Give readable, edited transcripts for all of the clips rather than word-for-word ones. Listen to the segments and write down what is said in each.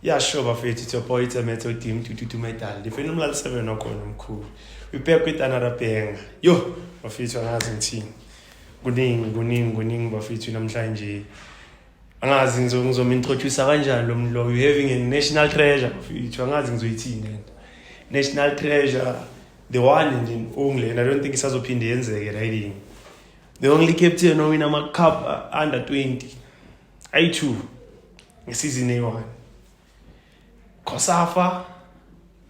Yeah, sure, bafethu. It's your boy, it's a Metal Team, 222 Metal. The Phenomenal 7 okhona mkhulu. We back with another banger. Yo, bafethu, angazi ngithini. Kuningi, kuningi, kuningi, bafethu, namhlanje. Angazi ngizomintroduce kanjani lo muntu lo. We having a national treasure, bafethu. Angazi ngizoyithini lento. National treasure, the one and the only, and I don't think isazophinde yenzeke riding. The only captain owina ama-cup under 20 ayi-2 ngesizini eyi-1, COSAFA,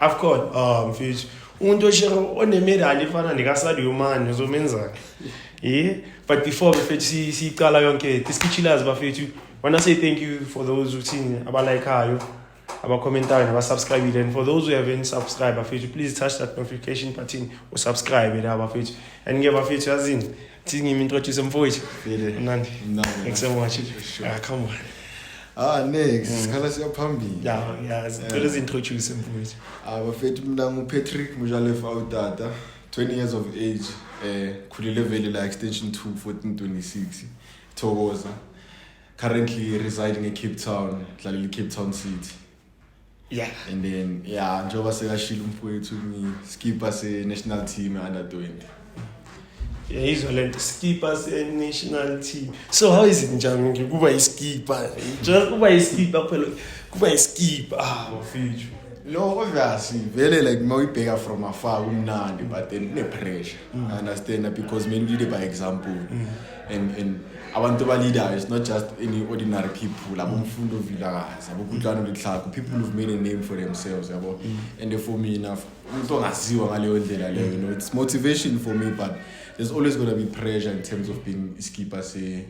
AFCON. Oh mfethu, umuntu oshere onemedali efana nekaSadio Mane, uzomenzani? Yeah, but before, bafethu, siyicala yonke Diski Chillers, bafethu, wanna say thank you for those uthini abalikeayo, abacommentayo, nabasubscribile, and for those who haven't subscribed, bafethu, please touch that notification button, usubscribe la, bafethu. And ke bafethu, yazini, thi ngimi-introduce mfowethu. Vele. Mnandi. Mnandi. Thanks so much. Sure. Ah, come on. Ah, next, sikhala siyaphambili. Yeah, sicela uzi-introduce, mfowethu. Ah, bafethu, mina nguPatrick Mojalefa Utata, 20 years of age, khulele vele la Extension 2 1426. Thokoza. Currently residing in Cape Town, dlalela Cape Town City. And then yeah, njengoba sekashilo umfowethu, ngi skipper se national team under 20. Yeah, izwa lento, skipper se-national team. So how is it njani kuba yiskipper? Just kuba yiskipper phela, kuba yiskipper, ah bafethu. No, obviously, vele like mawuyibheka from afar kumnandi, but then kune pressure. I understand because many lead by example. And abantu abaleader, it's not just any ordinary people, aboMfundo Vilakazi, aboKutlwano Letlhaku, people who've made a name for themselves, yabo. And for mina, umuntu ongaziwa ngaleyo ndlela leyo, it's motivation for me, but there's always going to be pressure in terms of being skipper se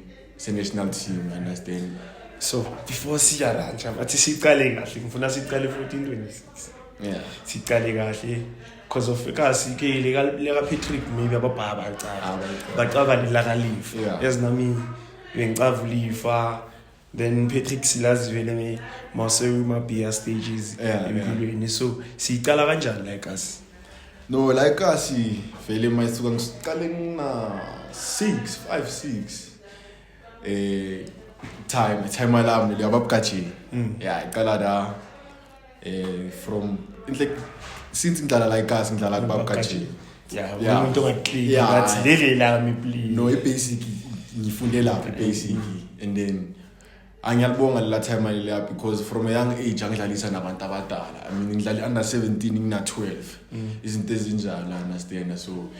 national team, you understand? So before siya la nje, bathi sicale kahle, ngifuna sicale 1426. Sicale kahle because of kasi ke leka Patrick, maybe ababhaya bacala. Ah, bayicala. Bacaba lelaka Lifa. Yazi nami bengicava uLifa, then Patrick silazi vele mase uma stages empilweni. So siyicala kanjani like us? No, like kasi vele mayisuka ngiqale ngina 6 5 6 time lami le ababugaji. Yeah, iqala la from inhle since ngidlala like us, ngidlala kubabugaji. Umuntu ongaclean ngathi leli lami, please. No, i-basic ngifunde lapho, i-basic, and then angiyalibonga lela time lela because from a young age angidlalisa nabantu abadala. I mean, ngidlala under 17 ngina 12, izinto ezinjalo, understand? So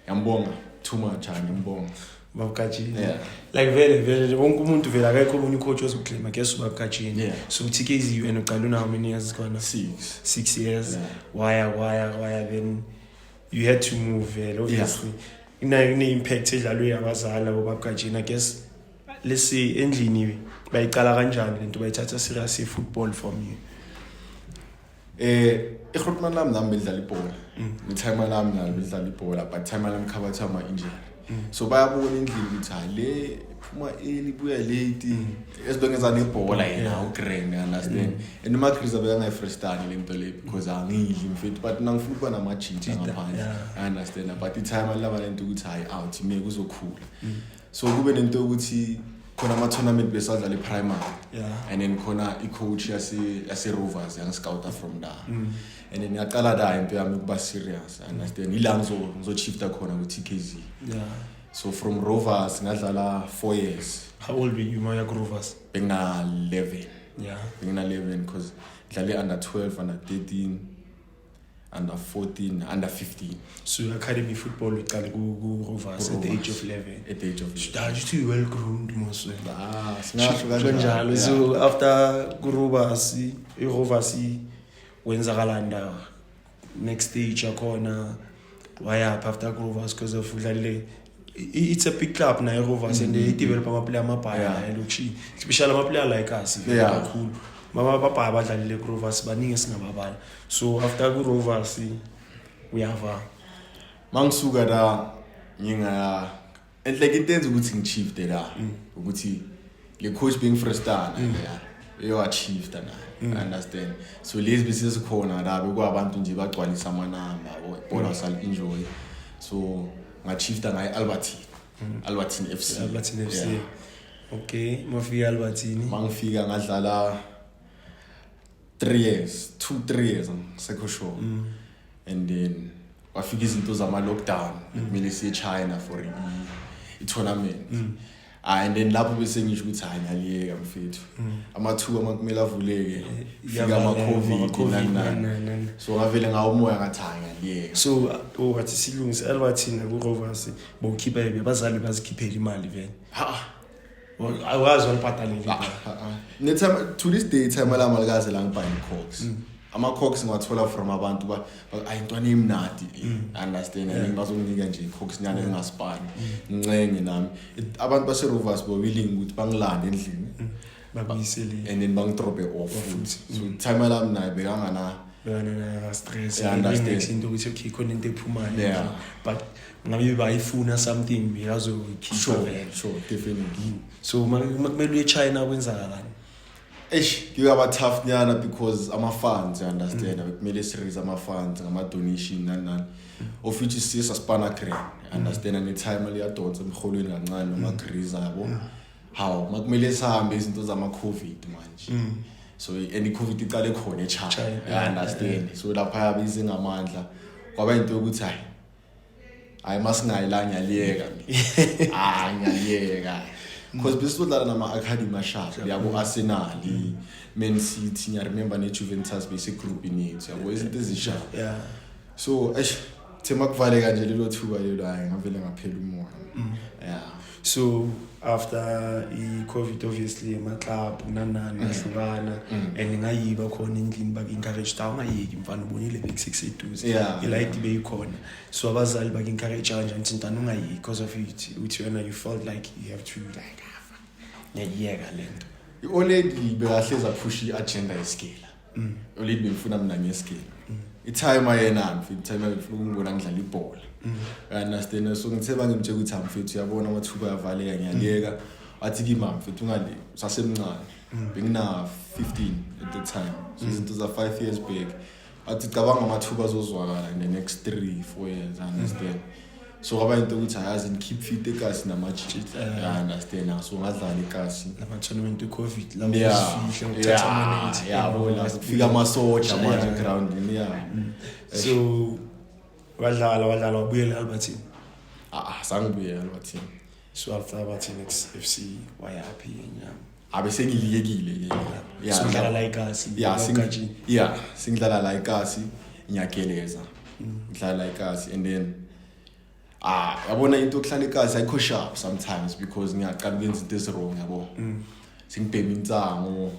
ngiyambonga too much, ngiyambonga. Babukajini. Yeah. Like vele vele wonke umuntu vele, akekho omunye ucoach ozoclaima, guess, ubabukajini. So TKZ wena uqala una how many years khona? 6. 6 years. Yeah. Waya waya waya, then you had to move vele, obviously. Ine impact edlalwe abazali abo babukajini, I guess. Let's say endlini bayicala kanjani lento, bayithatha serious football from you? Igrootman lami nami bedlala ibhola, ne-timer lami nalo bedlala ibhola, but timer lami khabatha ama-injury, so bayabona endlini ukuthi hayi, le phuma early, buya late, esibengenza nebhola yena ugrand, understand? And uMagriza bekangayifrestani le nto le because angidli mfethu, but mina ngifuna ukuba namajita Jita, ngaphandle. Yeah. I understand, but i-timer laba nento ukuthi hayi, out ime kuzokhula, so kube nento yokuthi khona ama-tournament besadlala i-primary and then khona i-coach yase Rovers yangiscouta from there and then yaqala la into yami ukuba serious, understand? Ila ngizoshifta khona ku-TKZ. So from Rovers ngadlala 4 years. How old were you maya Rovers? Bengina 11. Bengina 11 because ngidlale under 12, under 13, under 14, under 15. So academy football uqale ku Rovers at the age of 11? At the age of 11. Dad, you well groomed mos wena. Ah, singasho. Kanjalo. So after ku Rovers, i Rovers wenzakalani la, next stage yakhona wayaphi after ku Rovers? Because of udlalile, it's a big club nayo Rovers and they develop ama player amabhaya elokishini, especially ama player like us vele kakhulu. Mama babhaya abadlalile ku Rovers baningi esingababala. So after ku Rovers uyava? Mangisuka la nginga enhle, into enza ukuthi ngishifte la ukuthi le coach being freestyle yeah eyoachifta naye, understand? So lezi bese sikhona la bekwabantu nje bagcwalisa amanamba yabo, ibhola sal enjoy, so ngachifta ngaye Albertine, Albertine FC. Albertine FC. Yeah. Okay, mafika Albertine. Mangifika ngadlala. 3 years, 2, 3 years, angisekho sure. And then kwafika izinto zama-lockdown, kumele siye China for i-tournament. Ah, and then lapho bese ngisho ukuthi hayi, ngiyaliyeka mfethu, amathuba makumele avuleke, fika ama-COVID, nani nani. Nani. So ngavele ngawo umoya, ngathi hayi, ngiyaliyeka. So wathi silungise Albertine ku-Rovers, bowukhipha abazali bazikhiphela imali vele? Ha. Awazi walibhadalele? Ah, ah, ah. Ne-time, to this day, time lami alikaze langibhaye i-cox. Ama-cox ngiwathola from abantu ayi, intwana emnadi, understand? And bazonginika nje i-cox nyana engaspani, ngincenge nami. Abantu base-Rovers bo-willing ukuthi bangilande endlini Bakuyisele and then bangidrope off futhi. So time lami naye bekangana Bekana stress. Yeah, understand. Into ukuthi okay, khona into ephumayo but ngabe bayifuna something, bekazoyikhipha vele. Sure, definitely. So makumele uye eChina, kwenzakalani? Eish, kuyaba tough nyana because ama-funds, you understand, bekumele si-raise ama-funds ngama-donation, nani nani, of which siye sasipana grand, understand? Ne-time liyadonsa emholweni kancane noma grease, yabo. Hawu, makumele sihambe, izinto zama-COVID manje. So and i-COVID icale khona eChina. China, you understand? So lapha bize ngamandla, kwaba into yokuthi hayi hayi, masingayi la, ngiyaliyeka mina, ah, ngiyaliyeka, because besizodlala nama-academy ashap, yabo, Arsenal, Man City, ngiyaremember ne-Juventus bese-groupini yethu, yabo, izinto ezishap. So eish, thema kuvaleka nje lelo thuba lelo, hayi, ngavele ngaphela umoya, yeah. So after i-COVID, obviously ama-club nanani ahlukana and ngayiba khona endlini baku-encourage ta ungayeki mfana, ubonile bekuseduze, ilayiti beyikhona. So abazali baku-encourage kanjani ukuthi ntwana ungayeki because of it, uthi wena you felt like you have to like, ah, fuck, ngiyayiyeka le nto? I-oledi bekahlezi aphusha i-agenda yesigela. I-oledi bengifuna mina ngesigela. I-timer yena mfethu, i-timer befuna ukungibona ngidlala ibhola, you understand? So ngithe bangimtshela ukuthi mfethu, uyabona amathuba ayavaleka, ngiyaliyeka. Wathi kimi, mfethu, ungale, usasemncane. Bengina 15 at the time, so izinto za 5 years back. Wathi cabanga amathuba azozwakala in the next 3 4 years, understand? So kwaba into ukuthi ayazi keep fit ekasi namajita, you understand? So ngadlala ekasi. Lama-tournament we-COVID la uzifihla ngokuthatha amanethi. Yabo, la kufika amasoja manje egroundini, yeah. So wadlala, wadlala, wabuyela e-Albertine? Ah ah, sangibuyela Albertine. So after Albertine FC wayaphi enyama? Abe sengiliyekile ke, yeah. So udlala la ikasi? Yeah, sing Ugaji. Yeah, sengidlala la ikasi, ngiyageleza, ngidlala la ikasi and then, ah, yabona into yokuhlala ikasi ayikho sharp sometimes because ngiyaqala ukwenza into ezi-wrong, yabo. Sengibhema insango,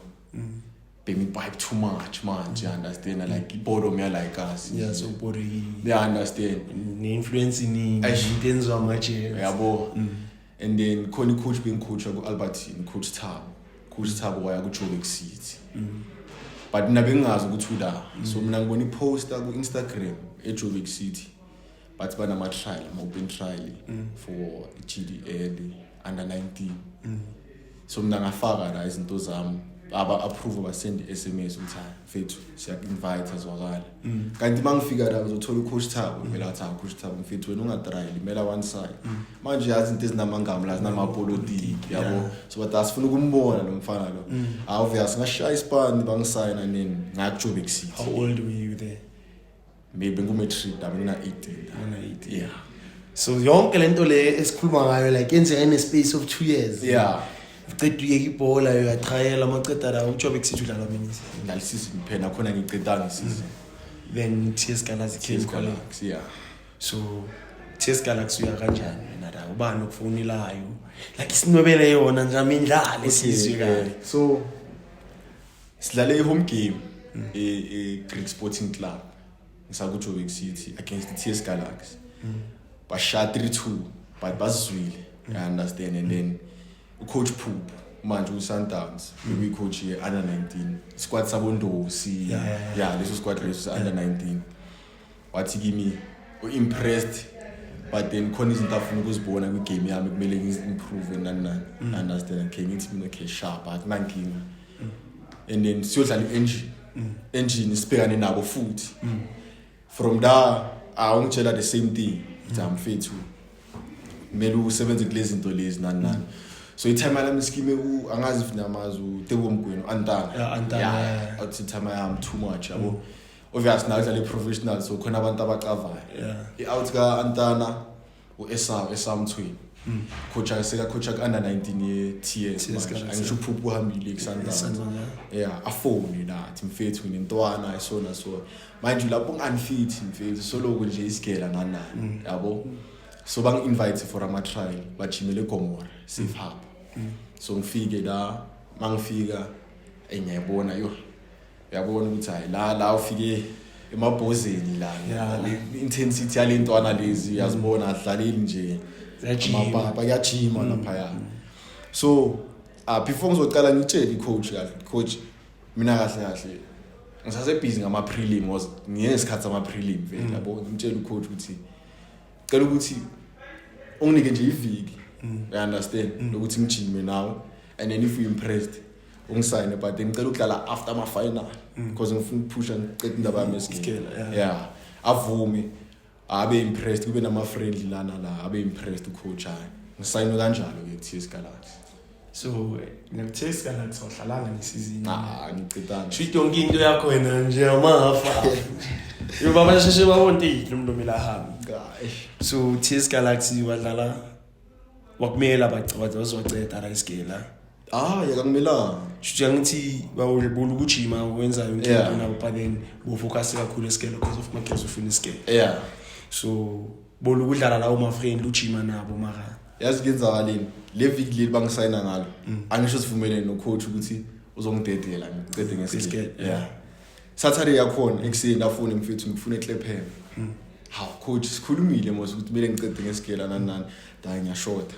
bhema ipipe too much manje, you understand? Like iboredom yala ikasi. Yeah, so borekile. Yeah, understand. Ne-influence iningi. Eish. Into enziwa ama-gents. Yabo, and then khona i-coach bengicoacha ku-Albertine, Coach Thabo. Coach Thabo waya ku-Joburg City, but mina bengingazi ukuthi ula. So mina ngibona i-poster ku-Instagram e-Joburg City, bathi banama-trial, ama-open trial for i-GDL under 19. So mina ngafaka la izinto zami, aba-approve, basend i-SMS ukuthi hayi mfethu, siyaku-invite, zwakala. Kanti uma ngifika la ngizothola uCoach Thabo vele, athi, "Hawu, Coach Thabo mfethu, wena ungatrayeli, imela one side." Manje yazi into ezinamangama la zinamapolitiki, yabo. So but asifuna ukumbona lo mfana lo. Obvious, ngashaya isipani, bangisayina nini, ngaya kuJoburg City. How old were you there? Maybe ngumatric dami, ngina-18. Una-18. Yeah. So yonke lento le esikhuluma ngayo like yenzeka in a space of 2 years? Yeah. Uceda uyeka ibhola, uyatrayela, amaceda la uJoburg City udlala minutes? Ngidlala isizini phela, nakhona ngicedanga isizini. Then TS Galaxy came TS calling. Galaxy, yeah. So TS Galaxy uya kanjani wena la? Ubani okufonelayo? Like isinwebele yona nje amindlalo esizwe kahle. So sidlale i-home game e-Greek Sporting Club ngisaku-Joburg City against the-TS Galaxy. Bashaya 3-2, but basizwile, you understand? And then ucoach Poop manje u-Sundowns bekuyi-coach ye-under 19 squad sabondosi. Yeah, leso squad leso sa-under 19. Wathi kimi u-impressed, but then khona izinto afuna ukuzibona kwigame yami, kumele ngizi-improve, nani nani, understand? Okay, ngithi mina, okay, sharp, akunankinga. And then siyodlala i-Engen, Engen sibhekane nabo futhi. From there awungitshela the same thing, ukuthi mfethu, kumele usebenze kulezi zinto lezi, nani nani. So i-timer lami iskime u angazi if namazi uTebo Mgwenu Antana. Yeah, Antana, yeah. Athi timer yami too much, yabo. Obvious now udlala professional, so khona abantu abacavayo. I-out ka Antana uEsau Esau Mthweni. Coach aseka coach ku under 19 ye TS. TS Manje. Galaxy. Angisho uphuphu uhambile ku-Sundowns. Sundowns, yeah. Yeah, afone la athi mfethu nentwana isona, so manje lapho ngi-unfit mfethu, soloku nje isigela nani nani, yabo. So bangi-invite for ama-trial, bajimele eGomora Safe Hub. So ngifike la, mangifika eyi ngiyayibona, yo, uyabona ukuthi hayi la la ufike emabhozeni la. Le intensity yale ntwana lezi, uyazibona, adlaleli nje. Ziyajima. Amapapa kuyajima laphaya. So before ngizocala ngitshele i-coach kahle, coach, mina kahle kahle ngisase-busy ngama-prelim, was ngesikhathi sama-prelim vele, yabo. Ngimtshele u-coach ukuthi cela ukuthi unginike nje iviki, you understand, lokuthi ngijime nawe, and then if you impressed ungisayine, but then ngicela ukudlala after ama-final because ngifuna ukuphusha ngicede indaba yami yesigela. Isigela, yeah. Yeah, avume, abe impressed, kube nama-friendly lana la, abe impressed u-coach, hayi ngisayinwe kanjalo-ke ku-TS Galaxy. So naku-TS Galaxy awuhlalanga nesizini? Ah, ngicedanga. Shuthi yonke into yakho wena nje amahafa yo baba sheshe babonte lo muntu omele ahambe. Hayi. So TS Galaxy wadlala, wakumela bazoceda la isigela? Ah, yakakumelanga. Shuthi angithi bawubula ukujima wenza yonke into nabo, but then bo-focus kakhulu esigela because of Mageza ufuna isigela. So bola ukudlala lawo ma-friend ujima nabo mara? Yazi kuyenzakaleni, le viki leli bangisayina ngalo, angisho sivumelene no-coach ukuthi uzongidedela ngicede ngesigele. Isigele, Yeah, Saturday yakhona ekuseni afune, mfethu, ngifuna eClapham. Hawu coach, sikhulumile mos ukuthi kumele ngicede ngesigela nani nani, da ngiyashoda,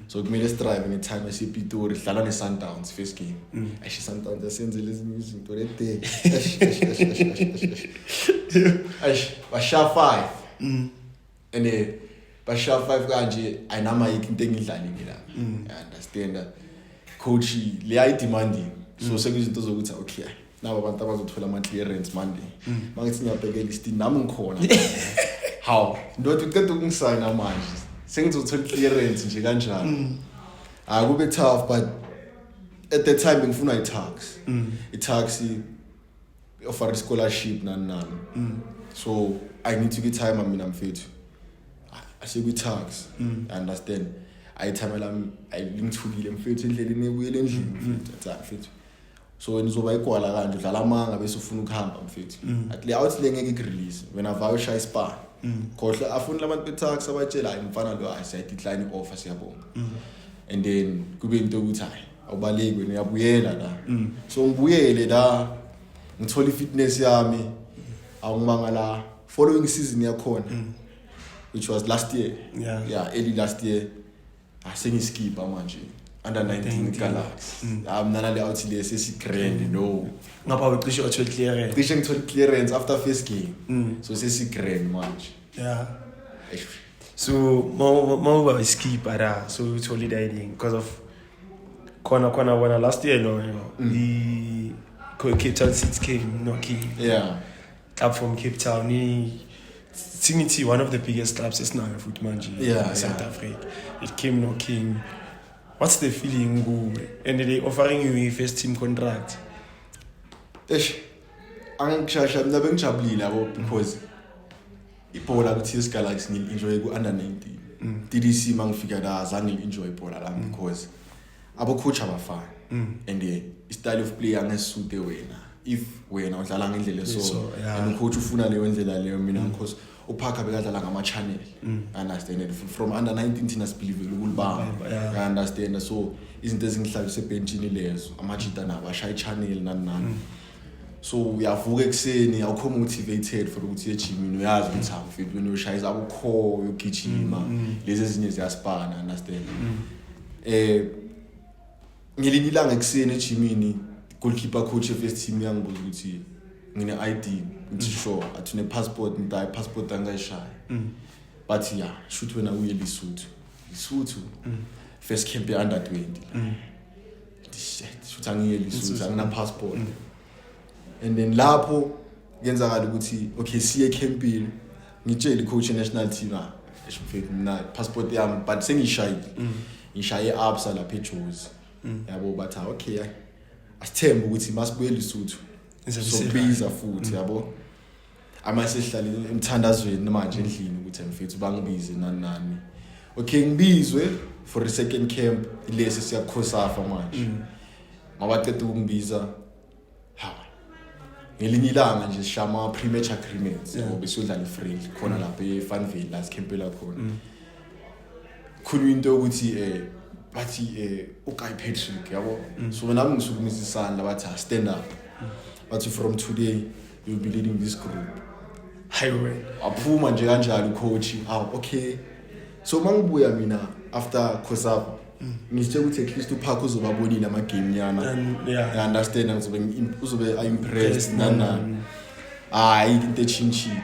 so kumele si-drive nge-time esiyePitori, sidlala ne-Sundowns first game. Eish, i-Sundowns yasenzele ezinye izinto le day. Eish, eish, eish, eish, eish, eish, eish. Eish, bashaya 5 and bashaya 5 kanje, ayinama yikho into engidlalile la, you understand, coach le ayi-demanding, so sekuyizinto zokuthi okay, nabo abantu abazothola ama-clearance Monday, mangithi ngiyabhekela isitini nami ngikhona, hawu ndoda, uceda ukungisayina manje sengizothola i-clearance nje kanjalo. Hayi, kube tough, but at the time bengifuna i-Tuks, i-Tuks offer scholarship nani nani, so I need to get time mina mfethu asekwi-Tuks, understand. Ayithame lami ayilingithukile mfethu endleleni ebuyele endlini mfethu, athi hayi mfethu, so wena uzoba igwala kanje, udlala amanga bese ufuna ukuhamba mfethu. Athi le out le ngeke iku-release wena, vayo ushaya ispan, khohlwa. Afuni labantu be-Tuks, abatshela hayi mfana lo, hayi siyayi-decline i-offer, siyabonga. And then kube into yokuthi hayi awubaleki wena, uyabuyela la. So ngibuyele la, ngithola i-fitness yami, awungibanga la following season yakhona, which was last year. Yeah, early last year asengiskipha manje under 19 19. Galaxy. Ah, mina nale out le sesi-grand, no. Ngapha ucishe wathole clearance? Cishe ngithole clearance after first game. So sesi-grand manje. Eish. So mawuba iskipper la, so uthole i-diding because of khona khona wona last year lo i Cape Town City came knocking. Club from Cape Town, i singithi one of the biggest clubs esinayo futhi manje in South Africa. It came knocking. What's the feeling kuwe, and they offering you a first team contract? Eish, angishasha mina, bengijabulile yabo, because ibhola ku-TS Galaxy ngili-enjoy ku-under 19. DDC mangifika la azange ngili-enjoy ibhola lami because abo-coach abafani and i-style of play angesute wena if wena udlala ngendlela eso. So, yeah. And u-coach ufuna leyo ndlela leyo, mina because uParker bekadlala ngama-channel, understand. And from under 19 thina si-believe ukulibamba. You understand, so izinto ezingihlalise ebhentshini lezo, amajita nabo ashaya i-channel nani nani, so uyavuka ekuseni awukho motivated for ukuthi uye ejimini, uyazi ukuthi awufiki wena uyoshayisa akukho uyogijima, lezi ezinye ziyasipana, understand. Ngelinye ilanga ekuseni ejimini, goalkeeper coach e-first team yangibuza ukuthi ngine-ID, ngithi sure, athi une-passport, ngithi hayi, passport angayishaya, bathi ya shuthi wena uye Lesotho, Lesotho first camp ye-under 20. Ngithi shit, shuthi angiye Lesotho, angina-passport. And then lapho kuyenzakala ukuthi okay, siye ecampini, ngitshele i-coach ye-national team, ah eish mfethu, mina passport yami but sengiyishayile. Ngishaye Absa lapha eJozi, yabo. Bathi, "Ah, okay, asithembe ukuthi masibuyele Lesotho Izobe sokubiza futhi," yabo. Ama sesihlale emthandazweni manje endlini ukuthi mfethu bangibize nani nani. Okay, ngibizwe for a second camp, ilesi siyaCOSAFA manje. Mabaceda ukungibiza, ha, ngelinye ilanga nje sishaya ama pre-match agreements, yabo, besiyodlala i-friendly khona lapha eFunville la sikhempela khona. Khulunywa into yokuthi bathi uGuy Patrick, yabo. So nami ngisukumisa isandla, bathi, "Ah, stand up." Bathi, "From today you'll be leading this group." Hayi wena. Aphuma nje kanjalo ucoach. Aw, okay. So mangibuya mina after COSAFA, ngizitshela ukuthi at least uPark uzobabonile ama game nyana. And yeah. I understand, ngizobe uzobe impressed nani nani. Hayi, into echintshile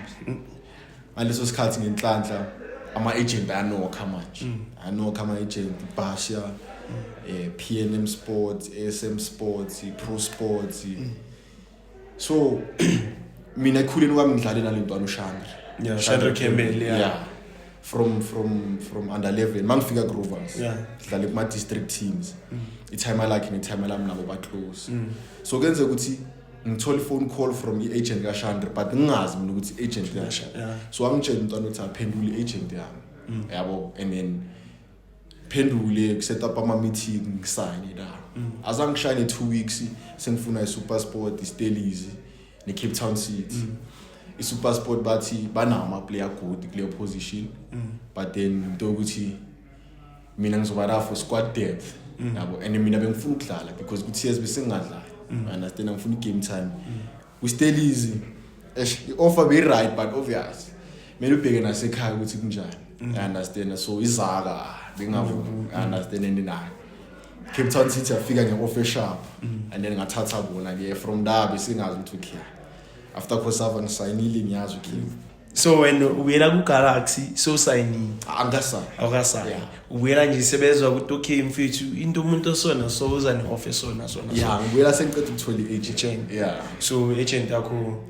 ngaleso sikhathi. Ngenhlanhla ama-agent ayanokha manje, ayanokha ama-agent, Basha, PNM Sports, ASM Sports, Pro Sports. So mina ekhuleni kwami ngidlale nale ntwana uShandre. Yeah, Shandre Campbell, yeah. Yeah, from under 11 mangifika Grovers, dlale kuma district teams, i-timer lakhe ne-timer lami nabo ba close. So kenzeka ukuthi ngithola i-phone call from i-agent kaShandre, but ngingazi mina ukuthi i-agent yakhe. So angitshela umntwana ukuthi aphendule i-agent yami, yabo, and then phendule, set up ama-meeting, ngisayine la. Azange ngishayine 2 weeks, sengifuna i-SuperSport, i-Stellies ne-Cape Town City. I-SuperSport bathi banawo ama-player good kuleyo position, but then into yokuthi mina ngizoba la for squad depth, yabo, and mina bengifuna ukudlala because ku-TS besengingadlali, understand, ngifuna i-game time. Kwi-Stellies, eish, i-offer beyi-right, but obvious kumele ubheke nasekhaya ukuthi kunjani, you understand. So izaka bengavumi, you understand. And nayo Cape Town City yafika nge-offer sharp and then ngathatha bona ke from there. Besingazi ukuthi okay, after COSAFA ngisayinile, ngiyazi okay. So wena ubuyela ku-Galaxy, so sayinile? Angasayini. Awukasayini? Yeah. Ubuyela nje sebezwa ukuthi okay mfethu, into umuntu osona so uza ne-offer sona sona. Yeah, ngibuyela sengiceda ukuthola i-agent. Agent. Yeah. So agent yakho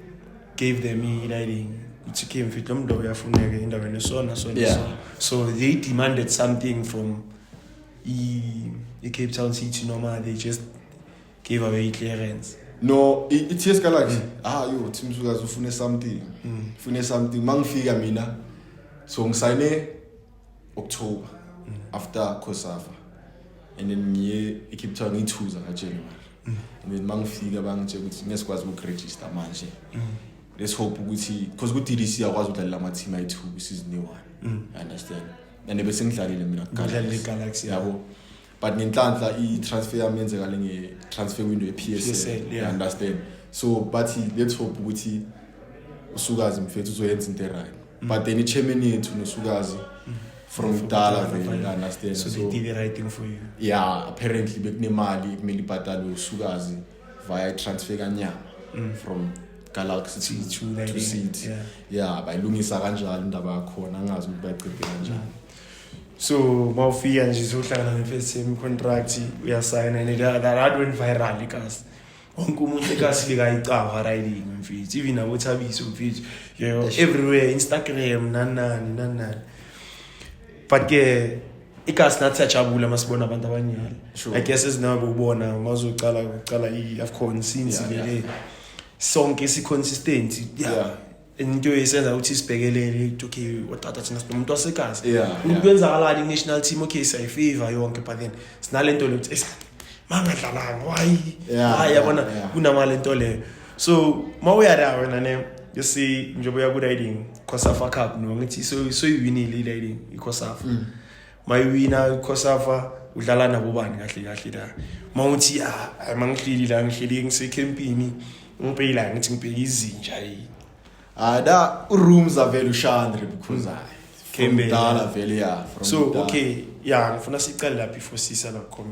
gave them i-lighting ukuthi okay mfethu, lo muntu uyafuneka endaweni esona sona. So they demanded something from i-Cape Town City noma they just gave away i-clearance? No, i-TS Galaxy, ah, yo, Tim Sukazi ufune something, ufune something. Mangifika mina, so ngisayine October after COSAFA and then ngiye eCape Town ngiyithuza kaJanuary and then mangifika bangitshela ukuthi ngeke sikwazi ukuregister manje, let's hope ukuthi, because ku-DDC akwazi ukudlalela ama-team ayi-2 kwi-season eyi-1, you understand, and bese ngidlalile mina Udlalile i-Galaxy, yeah. Yabo, but ngenhlanhla i-transfer yami yenzekale nge-transfer window ye-PSL. PSL, yeah. You understand. So bathi let's hope ukuthi uSukazi mfethu uzoyenza into right, but then i-chairman yethu noSukazi from kudala vele, you understand. So they did the right thing for you. Yeah, apparently bekunemali kumele ibhadalwe uSukazi via i-transfer kaNyama from Galaxy To to City. Yeah, bayilungisa kanjalo indaba yakhona, angazi ukuthi bayiqede kanjani. So mawufika nje sohlangana ne-first term contract, uyasayina and that went viral ikasi, wonke umuntu ekasi likayicava riding mfethu, even abo Thabiso mfethu, yo, everywhere, Instagram, nani nani nani nani. But ke ikasi nathi siyajabula masibona abantu abanyala. I guess esinawe ubona mawuzocala ucala i-AFCON since vele sonke si-consistent, yeah. Into esenza ukuthi sibhekelele ukuthi okay, otata thina sinomuntu wasekazi, kwenzakalani i-national team, okay, siyayifavor yonke, but then sinale nto leyo ukuthi mangadlalanga why? Hayi, yabona, kunamale nto leyo. So mawuya la wena ne, you see, njengoba uya ku-riding COSAFA Cup, no, ngithi so soyiwinile i-riding i-COSAFA, mayiwina i-COSAFA, udlala nabo bani kahle kahle la? Mawuthi ah, hayi, mangihleli la, ngihleli ngisekhempini, ngibheki la, ngithi ngibheke izinja yi. Ah, da urooms avele uShandre because hayi, from Campbell, kudala yeah. vele, yeah, from So kudala. okay, yeah, ngifuna sicale la before sisa la ku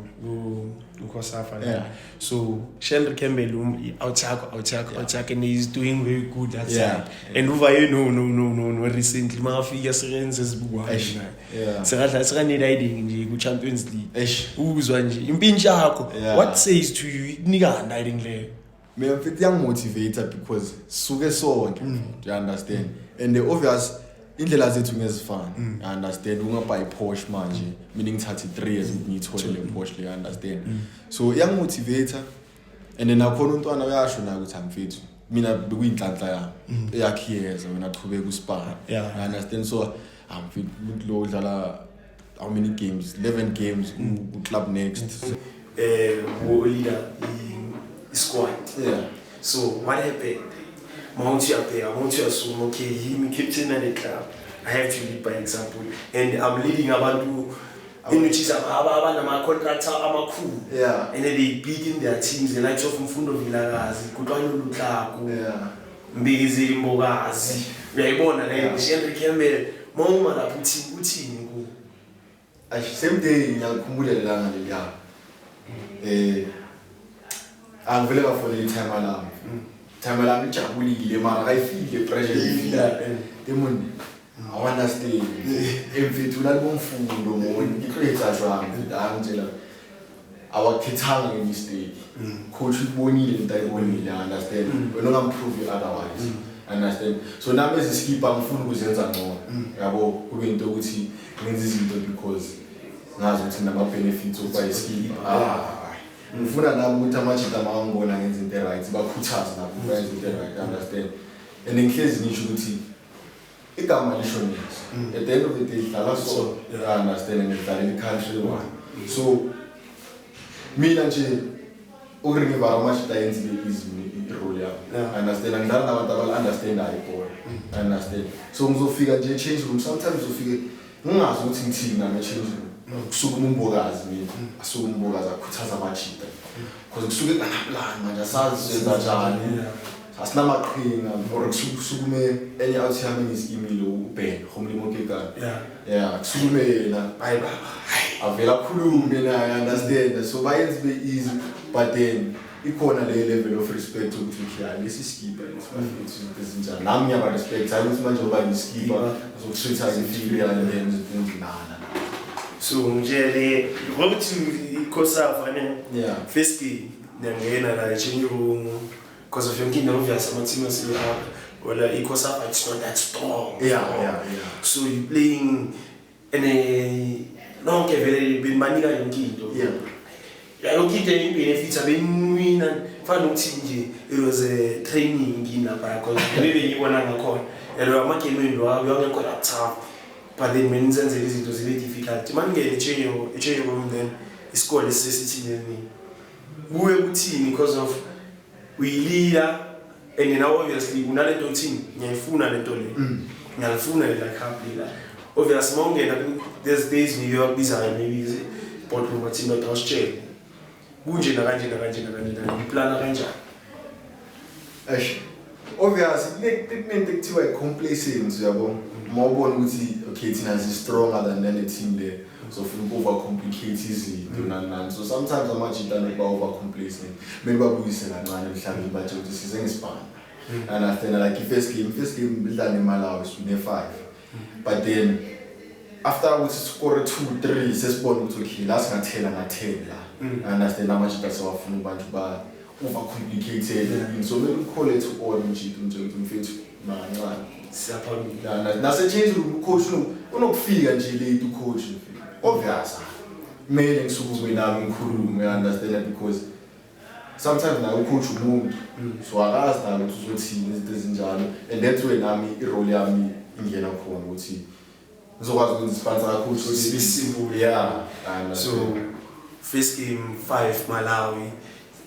COSAFA. Yeah. So Shandre Campbell, out yakho, out yakho, out yakho, and he's doing very good that side. And uvaye no recently mangafika serenze sibukwayo Eish, naye. yeah. Sekadla sekane-riding nje ku-Champions League. Eish. Uzwa nje impintshi yakho, what says to you, ikunikani riding leyo? Mina mfethu iyangimotivate because suke sonke, do you understand, and the obvious Indlela zethu ngezifana, I understand. Ungabhayi Porsche manje, mina ngithathe 3 years ukuthi ngiyithole le Porsche le, I understand. So iyangimotivate, and then nakhona umntwana uyasho naye ukuthi amfethu, mina bekuyinhlanhla yami, eyakhiyeza wena chubeka uspana. I understand. So amfethu, umuntu lo udlala how many games? 11 games ku club next. Wo leader i-squad. So what happened? Mawuthi uyabheka, mawuthi uyasuma, okay, yimi captain ale club, I have to lead by example, and I'm leading abantu in which is abanama-contract amakhulu and then they big in their teams, the likes of Mfundo Vilakazi, Kutlwano Lutlhaku, Mbekezeli Mbokazi, uyayibona le. Henry Campbell, mawuma lapho uthini, uthini ku Eish, same day ngiyakhumbula lelanga leliya. Angivele ngafonela i-timer lami. Timer lami ijabulile, mara kayifile pressure ifile. Demon, I understand. Emfethu lalibomfundo mo ngikhetha jwang, angitshela awakhethanga nge-mistake. Coach ukubonile into ayibonile, I understand. Wena ungamprove otherwise. Understand? So nami as iskipper ngifuna ukuzenza ngcono. Yabo, kube into ukuthi ngenza izinto because ngazi ukuthi nama benefits okuba iskipper. Ah. Ngifuna nami ukuthi amajita mangibona ngenza into right, bakhuthaze nabo bayenze into right, understand? And ngihlezi ngisho ukuthi igama lisho niks. At the end of the day dlala so, I understand, and ngidlalela i-country one. So mina nje ukuringiva amajita yenzile easy i-role yami. Understand? Ngidlala nabantu abali-understandayo ibhola, understand? So ngizofika nje e-change room, sometimes ngizofike ngingazi ukuthi ngithini nami e-change room, kusukuma uMbokazi, mina asuke uMbokazi akhuthaza amajita, because kusuke kunganaplan manje, asazi senza njani, asinamaqhinga, or kusukume enye out yami engiyiskimile, uBen Gomolemo Kekana. Yeah, kusukume yena. Hayi baba. Avela akhulume naye, understand? So bayenza ibe easy, but then ikhona le level of respect ukuthi okay, hayi, lesi skipper lesi bafethu, izinto ezinjani, nami ngiyaba-respect, hayi ukuthi manje uba yiskipper uzokutreat-a inferior and then izinto nana. So ngitshele ngokuthi iCOSAFA ne first game niyangena la e-change room, because of yonke into, obvious ama-team ase wala iCOSAFA, it's not that strong. So you playing and nonke vele benibanika yonke into. Ya, yonke into eyi-benefit abeniwina, fana nokuthi nje it was a training lapha, because bebe ngibona ngakhona and amagame enu awangekho that tough, but then mina nizenzela izinto zibe difficult maningene i-change room, then isikole sesithini kuye kuthini, because of uyi-leader and now obviously unalento uthini, ngiyayifuna lento le, ngiyalifuna lela cup lela. Obviously mawungena there's days maybe bakubizayo, maybe boardroom, bathi ndoda awusitshele kunje nakanje nakanje nakanje nakanje, iplana kanjani? Eish, obvious kunento ekuthiwa i-complacency, uyabo, uma ubona ukuthi okay, thina si-stronger than nale team le, uzofuna uku-overcomplicate izinto nani nani. So sometimes amajita anokuba over-complacent, kumele babuyise kancane emhlabeni, batshele ukuthi size ngesibhana, understand? Like i-first game bidlala neMalawi, siwine 5, but then after ukuthi score 2 3, sesibona ukuthi okay, la singathela nga-10 la, understand? Amajita sewafuna abantu ba overcomplicated, so kumele ukhole to all umjita, umtshele ukuthi mfethu, makancane. Siyaphambili. Nase-change room ucoach unokufika nje late, ucoach obvious kumele ngisukume nami ngikhulume, understand? Because sometimes naye ucoach umuntu, so akazi naye ukuthi uzothini, izinto ezinjalo, and that's where nami i-role yami ingena khona ukuthi ngizokwazi ukwenza isiphansi kakhulu. Sibe simple. Yeah. So first game 5 Malawi,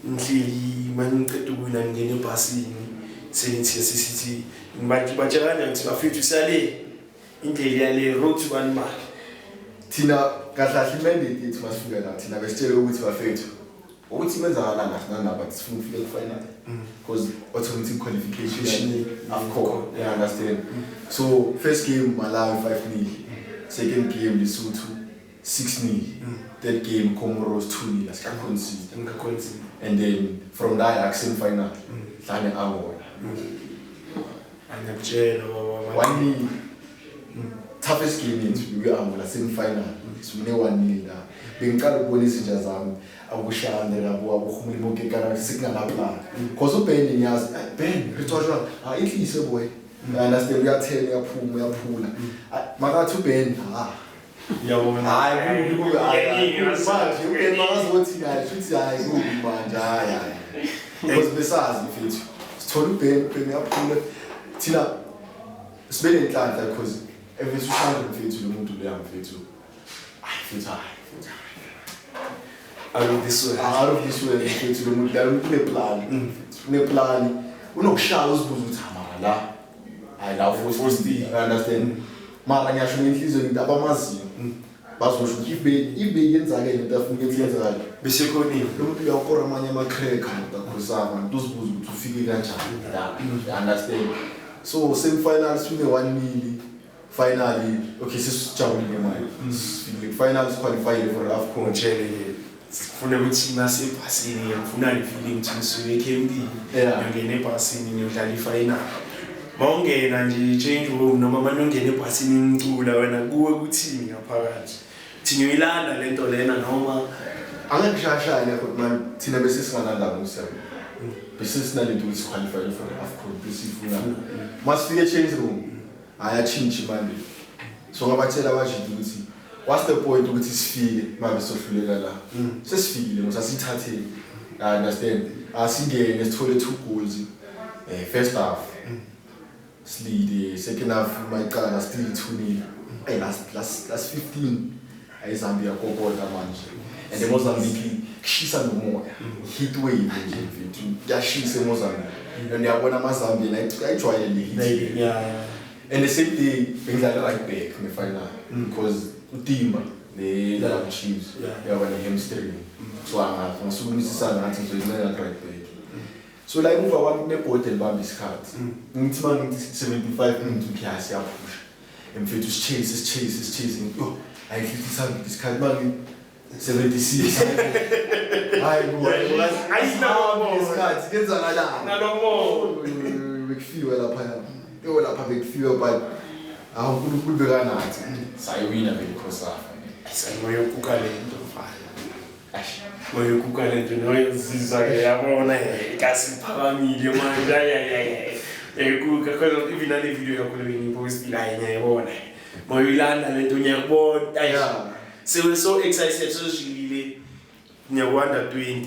ngihleli mangiceda ukuwina, ngingena ebhasini, senithi sesithi batshela kanjani ukuthi bafethu siyale indlela yale road to one mark? Thina kahle kahle imandate yethu masifika la, thina besitshele ukuthi bafethu, ukuthi kwenzakalani asinandaba, but sifuna ukufika ku-final because automatic qualification, AFCON, you understand? So first game Malawi 5-0, second game Lesotho 6-0, third game Comoros 2-0, asikaconcede. Ngikaconcede. And then from there akusemi final dlale Angola. Angiyakutshela baba. 1-0, toughest game yethu bekuyi-Angola semi final, siwine 1-0 la. Bengicala ukubona izinja zami, aboShande labo, aboGomolemo Kekana, sekunganaplan, cause uBen ngiyazi, "Eh, Ben re tswa jwang? Ah, itlise boy." You understand, uyathela, uyaphuma, uyaphula. Makathi uBen, ha. Yabona. Hayi, kubi, hayi, manje uBen makazothi hayi, futhi hayi, kubi manje, hayi, hayi. Because besazi mfethu. Sithola uBen, uBen uyaphula. Thina sibe nenhlanhla because every ushaya mfethu lo muntu leya mfethu. Hayi mfethu, hayi mfethu. Out of this world. Out of this world mfethu lo muntu leya, une-plan. Une-plan. Unokushaya uzibuza ukuthi mara la. Hayi la futhi, you understand? Mara ngiyasho ngenhliziyo ngithi abamaziyo bazosho ukuthi if beyenzakele into afuna ukuthi yenzakale. Bese khonile. Lo muntu uyakora amanye ama-cracker ntakhosama, nto uzibuza ukuthi ufike kanjani la, you understand? So semi-final siwine 1-0, finally, okay, sesijabulile manje, sifikile ku-final, siqualifyile for AFCON. Ngitshele, sifuna ukuthi nasebhasini, ngifuna le feeling ukuthi ngisuke ekhempini, ngiyongena ebhasini ngiyodlala i-final. Mawungena nje change room noma manje ungena ebhasini ngicula wena kuwe kuthini ngaphakathi? Thina uyilanda lento lena noma angeke kushayashaya lekho man, thina bese singanandaba ngusiyabo. Bese sinalento ukuthi siqualify for AFCON, besifuna. Masifike change room, ayatshintshi manje. So ngabatshela abajidi ukuthi what's the point ukuthi sifike mabe sohluleka la. Sesifikile ngisasithatheni. I understand. Asingene sithole 2 goals. First half. Silide, second half mayiqala still 2-0. Hey, last 15 ayiZambia kokota manje. And eMozambique kushisa nomoya. Heat wave nje mfethu. Kuyashisa eMozambique. And uyabona amaZambia ayijwayele heat. And the same day bengidlala right back in the final because uTimba le dlala ku Chiefs yaba ne hamstring. So angasukumisisana ngathi ngizoyimela right back. So la emuva kwami kunebhodi elibamba isikhathi. Ngithi mangithi 75 minutes uthi siyaphusha. Mfethu sichase sichase sichase, yo ayihlithisa isikhathi mangi 76. Hayi bo, Ayisinawo isikhathi kenzakalani? Nalomo. Bekufiwe lapha ya. Yo lapha bekufiwe, but awu uNkulunkulu bekanathi. Sayiwina vele COSAFA. Sayimoyokuka lento mfana. Moyokuka lento noyozizwa ke yabona ikasi iphakamile manje ay ay ay. Ekuka because even nale video yakho le ngipost la ngiyayibona. Moyilanda lento ngiyakubona. So we're so excited, so jilile ngiyakwanda 20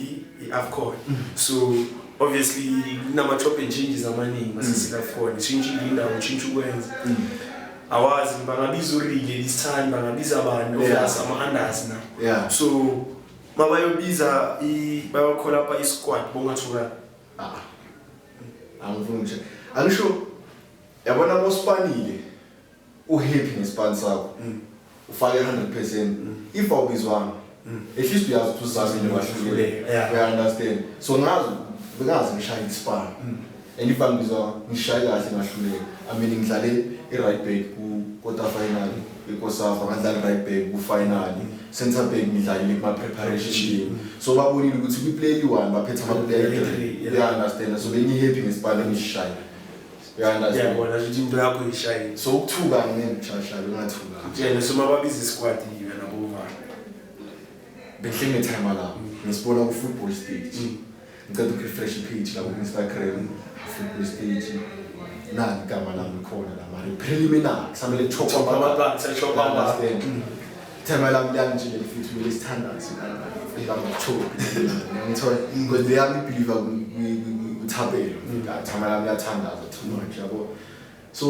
iAFCON. So obviously kunama top and changes amaningi masisika AFCON. Change indawo, change ukwenza. Awazi bangabiza uRike this time, bangabiza abantu obvious ama unders na. So mabayobiza bayokhola lapha isquad bongathuka. Angifuni nje. Angisho yabona mospanile uhappy ngespan sakho. Ufake 100%. If awubizwanga at least uyazi ukuthi uzamile wahluleka. You understand? So ngazi bengazi ngishaya ispan. And if angibizwa ngishaya kahle ngahluleka. I mean ngidlale i-right back ku quarter final eCOSAFA, ngadlala right back ku final, center back ngidlalile kuma preparation game. So babonile ukuthi kwi play 1 baphethe ama player 3. You understand? So bengi happy ngespan engishaya. You understand? Yabona ukuthi into yakho ishayile. So ukuthuka ngeke ngishaya ngathuka. Tshela so mababiza isquad yena bova. Behle nge-time la ngisibona ku football stage. Ngicela ukurefresh page la ku Instagram football stage. Nani igama lami khona la mara preliminary kusamele chop Chop chop. Understand? Time lami liyangitshela futhi kumele sithandaze ngamathophi. Ngithola because they are believer kuthapelo. Time lami liyathandaza too much yabo. So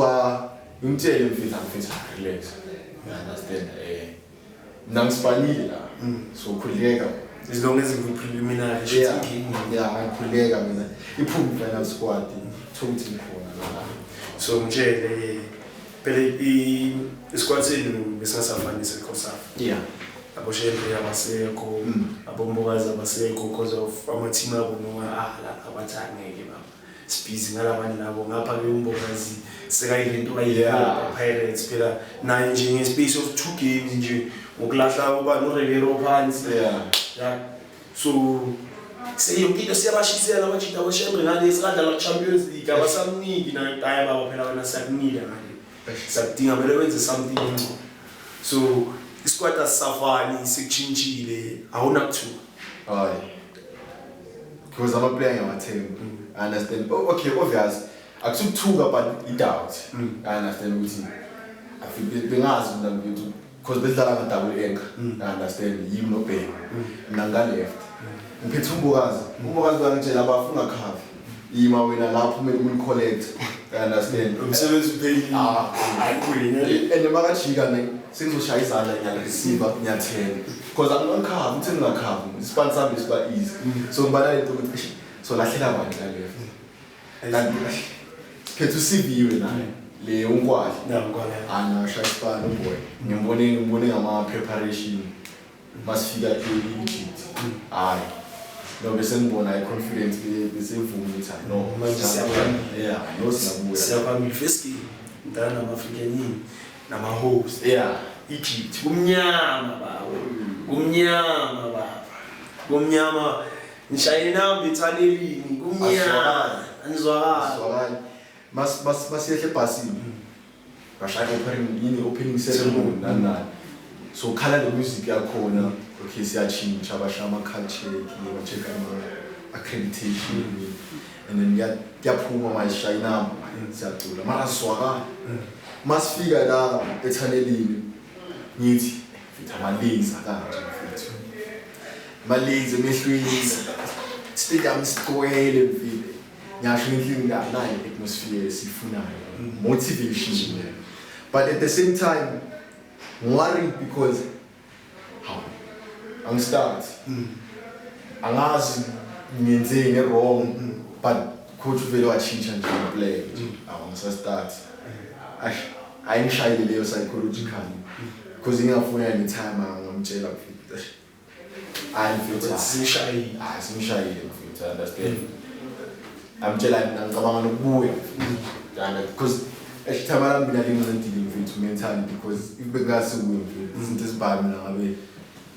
ngimtshele mfethu mfethu relax. You understand? Mina ngispanile la. So khuleka. As long as you preliminary shooting. Yeah, ngikhuleka mina. Iphuma final squad. Thokuthi ngikhona la. So ngitshele phela isquad senu besingasafani seCOSAFA. Aboshembe abasekho, abombokazi abasekho because of ama-team abo noma la abathi angeke baba. Sibhizi ngalabantu labo ngapha ke umbokazi sekayilento ayiyo Pirates phela naye nje nge-space of 2 games nje ngokulahla ubani uRivero phansi. So seyonke into siyabashisela abajita aboshembe ngale sikadlala ku-Champions League abasamniki nayo hayi baba phela wena siyakunika ngale. Siyakudinga kumele wenze something engcono. So isquad asisafani sekuchintshile awunakuthuka. Hayi. Because ama player ngiyawathemba. I understand. Oh, okay, obvious. Akusukuthuka but i-doubt. I understand ukuthi I feel bengazi mina ukuthi because bedlala nga-double anchor. I understand, yimi noBheki, mina nga-left ngiphethe uMbokazi. UMbokazi bangitshela abafuna cover, ima wena lapho kumele umu-collect. I understand. Umsebenzi uphelile. Ah. Ayigwinye. And makajika ne sengizoshaya izandla, ngiyareceive, ngiyathenga because angikhava ukuthi ngingakhava ispan sami siba easy, so ngiba nalento ukuthi eish, so lahlela bani la left, kanti eish, siphethe usiviwe naye le uNkwali. Nangikwana. Angasha ispan uboy, ngimbone ngama-preparation masifika e-Egypt. Hayi no, bese ngibona i-confidence, bese ngivuma ukuthi hayi, no. Manje siyaphambili. Yeah, no, siyabuya. Siyaphambili. First game mntana nama-African yini nama-host Egypt, kumnyama baba, kumnyama baba, kumnyama, ngishayele namba ethanelini, kumnyama, anizwakala. Zwakali. Mas mas masiyehla ebhasini. Bashaya opening, yini, opening ceremony nani nani. So khala le music yakhona, okay, siyachincha, bashaya ama card check, ba check ama accreditation and then ya kuyaphuma manje, shaya inamba, siyacula. Mara zwakala. Masifika la ethanelini ngithi mfethu amalezi kanje mfethu. Malezi emehlweni. Stadium sigcwele mfethu. Ngiyasho inhlini la, nayo atmosphere esifunayo, motivation, but at the same time worried because how angistart, angazi ngiyenzeni wrong, but coach uvele watshintsha nje play, awangisastart. Ash, ayingishayile leyo psychologically because ngingafuna ne-time ngamtshela mfethu. Ash, hayi mfethu. Sishayile. Hayi, singishayile mfethu, understand, amtshela mina ngicabanga nokubuya yana because eshithama lami mina lingincedile mfethu mentally, because if bekungasukuye mfethu izinto ezibhayi mina ngabe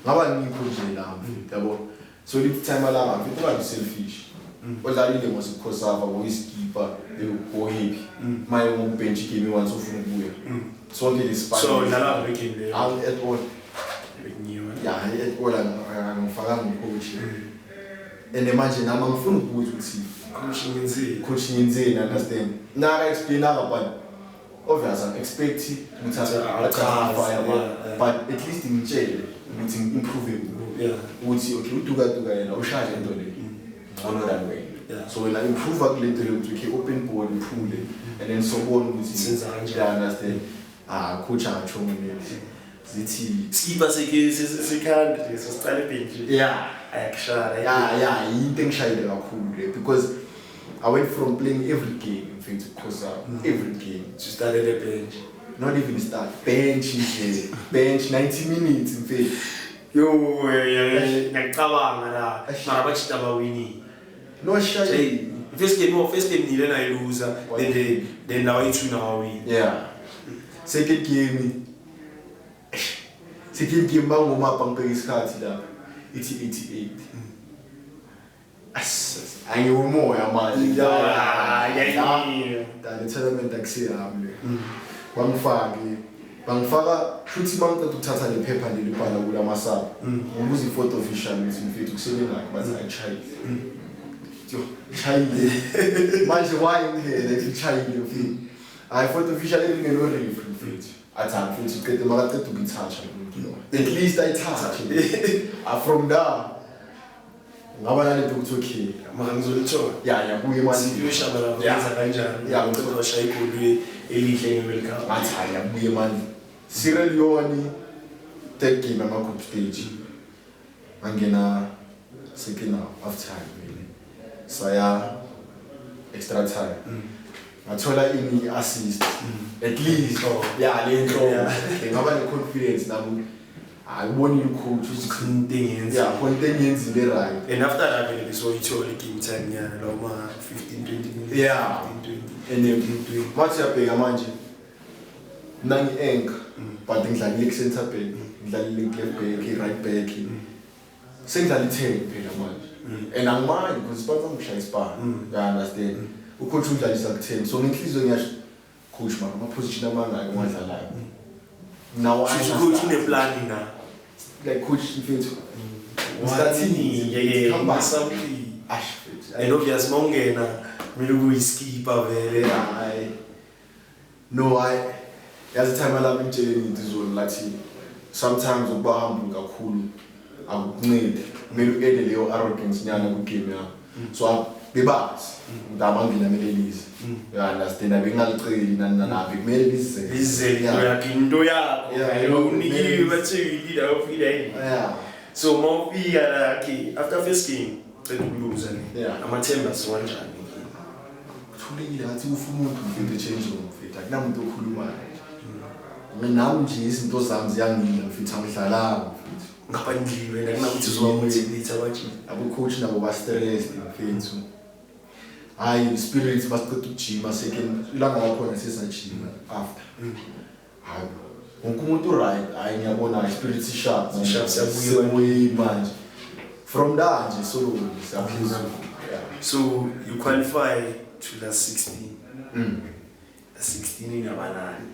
ngaba ngikho nje la mfethu, yabo. So lithi-time lami mfethu, ungabi selfish. Odlalile ngosiCOSAFA woyiskipa, go happy maye ngokubhench igame once ufuna ukubuya sonke lesipani. So dlala le game leyo? At all. Bekunyiwe. Ya, at all, angifakanga ucoach and manje nami angifuni ukubuza ukuthi Coach, ngenzeni? Coach, ngenzeni? Understand, naka explainanga, but obvious angi-expect ukuthi Achaze, a-justify, but at least ngitshele ukuthi ngi-improve kuphi, ukuthi okay, uDukaduka yena ushaya lento le ngcono than wena, so wena improve kule nto le ukuthi okay, open ball iphule and then sobona ukuthi Senza kanjani. Yeah, understand. Ah, coach angatsho ngithi zithi Skipa seke sekhandi so siqale bench. Ayakushaya. Yeah, into engishayile kakhulu le because I went from playing every game in fact because every game To start at the bench. Not even start, bench nje, bench 90 minutes in fact. Yo, ngiyacabanga la. Mara bachita bawini. No, shay. First game, oh, first game nile nayiluza. Then lawa yi-two nawawini. Yeah, second game bangomapha, ngibheka isikhathi lapha ithi 88. Angiwumoya manje. Yeah. Le tournament akusiyami le. Bangifake, bangifaka shuthi mangiqeda ukuthatha le phepha leli bhala kula masapho, ngibuza i-fourth official ukuthi mfethu kusebenani, bathi ayichayile. Yo, chayile manje, why ngingena if ichayile mfethu? Hayi, fourth official elingeno referee mfethu athi hayi mfethu uqede, makaqeda ukuyithatha lo muntu lo, at least ayithathe. Ah, from there ngaba nalento ukuthi okay. Mara ngizolithola. Ya, yabuye manje. Siphiwe Shabalala wenza kanjani? Uqeda washaya igoli elihle nge-World Cup. Ngathi hayi, yabuye manje. Sierra Leone, third game ama-group stage, ngangena second half time vele, saya extra time, ngathola ini, assist at least. Oh. Ya, le nto ngaba ne-confidence nami, hayi, ubonile ucoach ukuthi Into engiyenza. Ya, khona into engiyenzile, right. And after that vele besoyithola i-game time nyana lawo ma 15 20 minutes. Yeah. 15 20. And then 15 20. Mathi uyabheka manje mina ngi-anchor but ngidlalile ku-center back, ngidlalile ku-left back, i-right back, sengidlala i-10 phela manje and angimandi because isipani sami ngishaya isipani. You understand, ucoach ungidlalisa ku-10, so ngenhliziyo ngiyasho, coach, mara ama-position amangaki ongadlalayo now? I Shuthi coach understand. une-plan na. Like coach mfethu Starting come back. something. Ash mfethu. And obvious mawungena Kumele ukuyiskipa vele. Hayi, no, hayi, yazi, timer lami ngitshele into izolo, lathi sometimes ukuba humble kakhulu akukuncedi, kumele u-ede leyo arrogance nyana kwigame yakho. So bebazi ukuthi abangena kumele lize, you understand, bengingaliceli nani nani, bekumele lize. Lize into yakho, into yakho. Vele unikiwe, bathe uyi-leader, awufika yini. So uma ufika la, okay, after first game ceda ukuluza ne, amathemba siwanjani? Kuthulekile, ngathi ufa umuntu, mfethu, e-change room, mfethu, akunamuntu okhulumayo. Mina nami nje izinto zami ziyangila, mfethu, angidlalanga, mfethu. Ngaphandliwe nakunakuthi uzobamotivate abajini. Abo-coach nabo ba-stressed, mfethu. Hhayi, spirit basiqeda ukujima second ilanga lakhona, sesajima after, hayi, wonke umuntu right, hayi, ngiyabona spirit sharp. Sharp, siyabuya. Semoyeni manje, from there nje solo nje siyaphezulu, yeah. So you qualify to the 16. The 16 inabanani.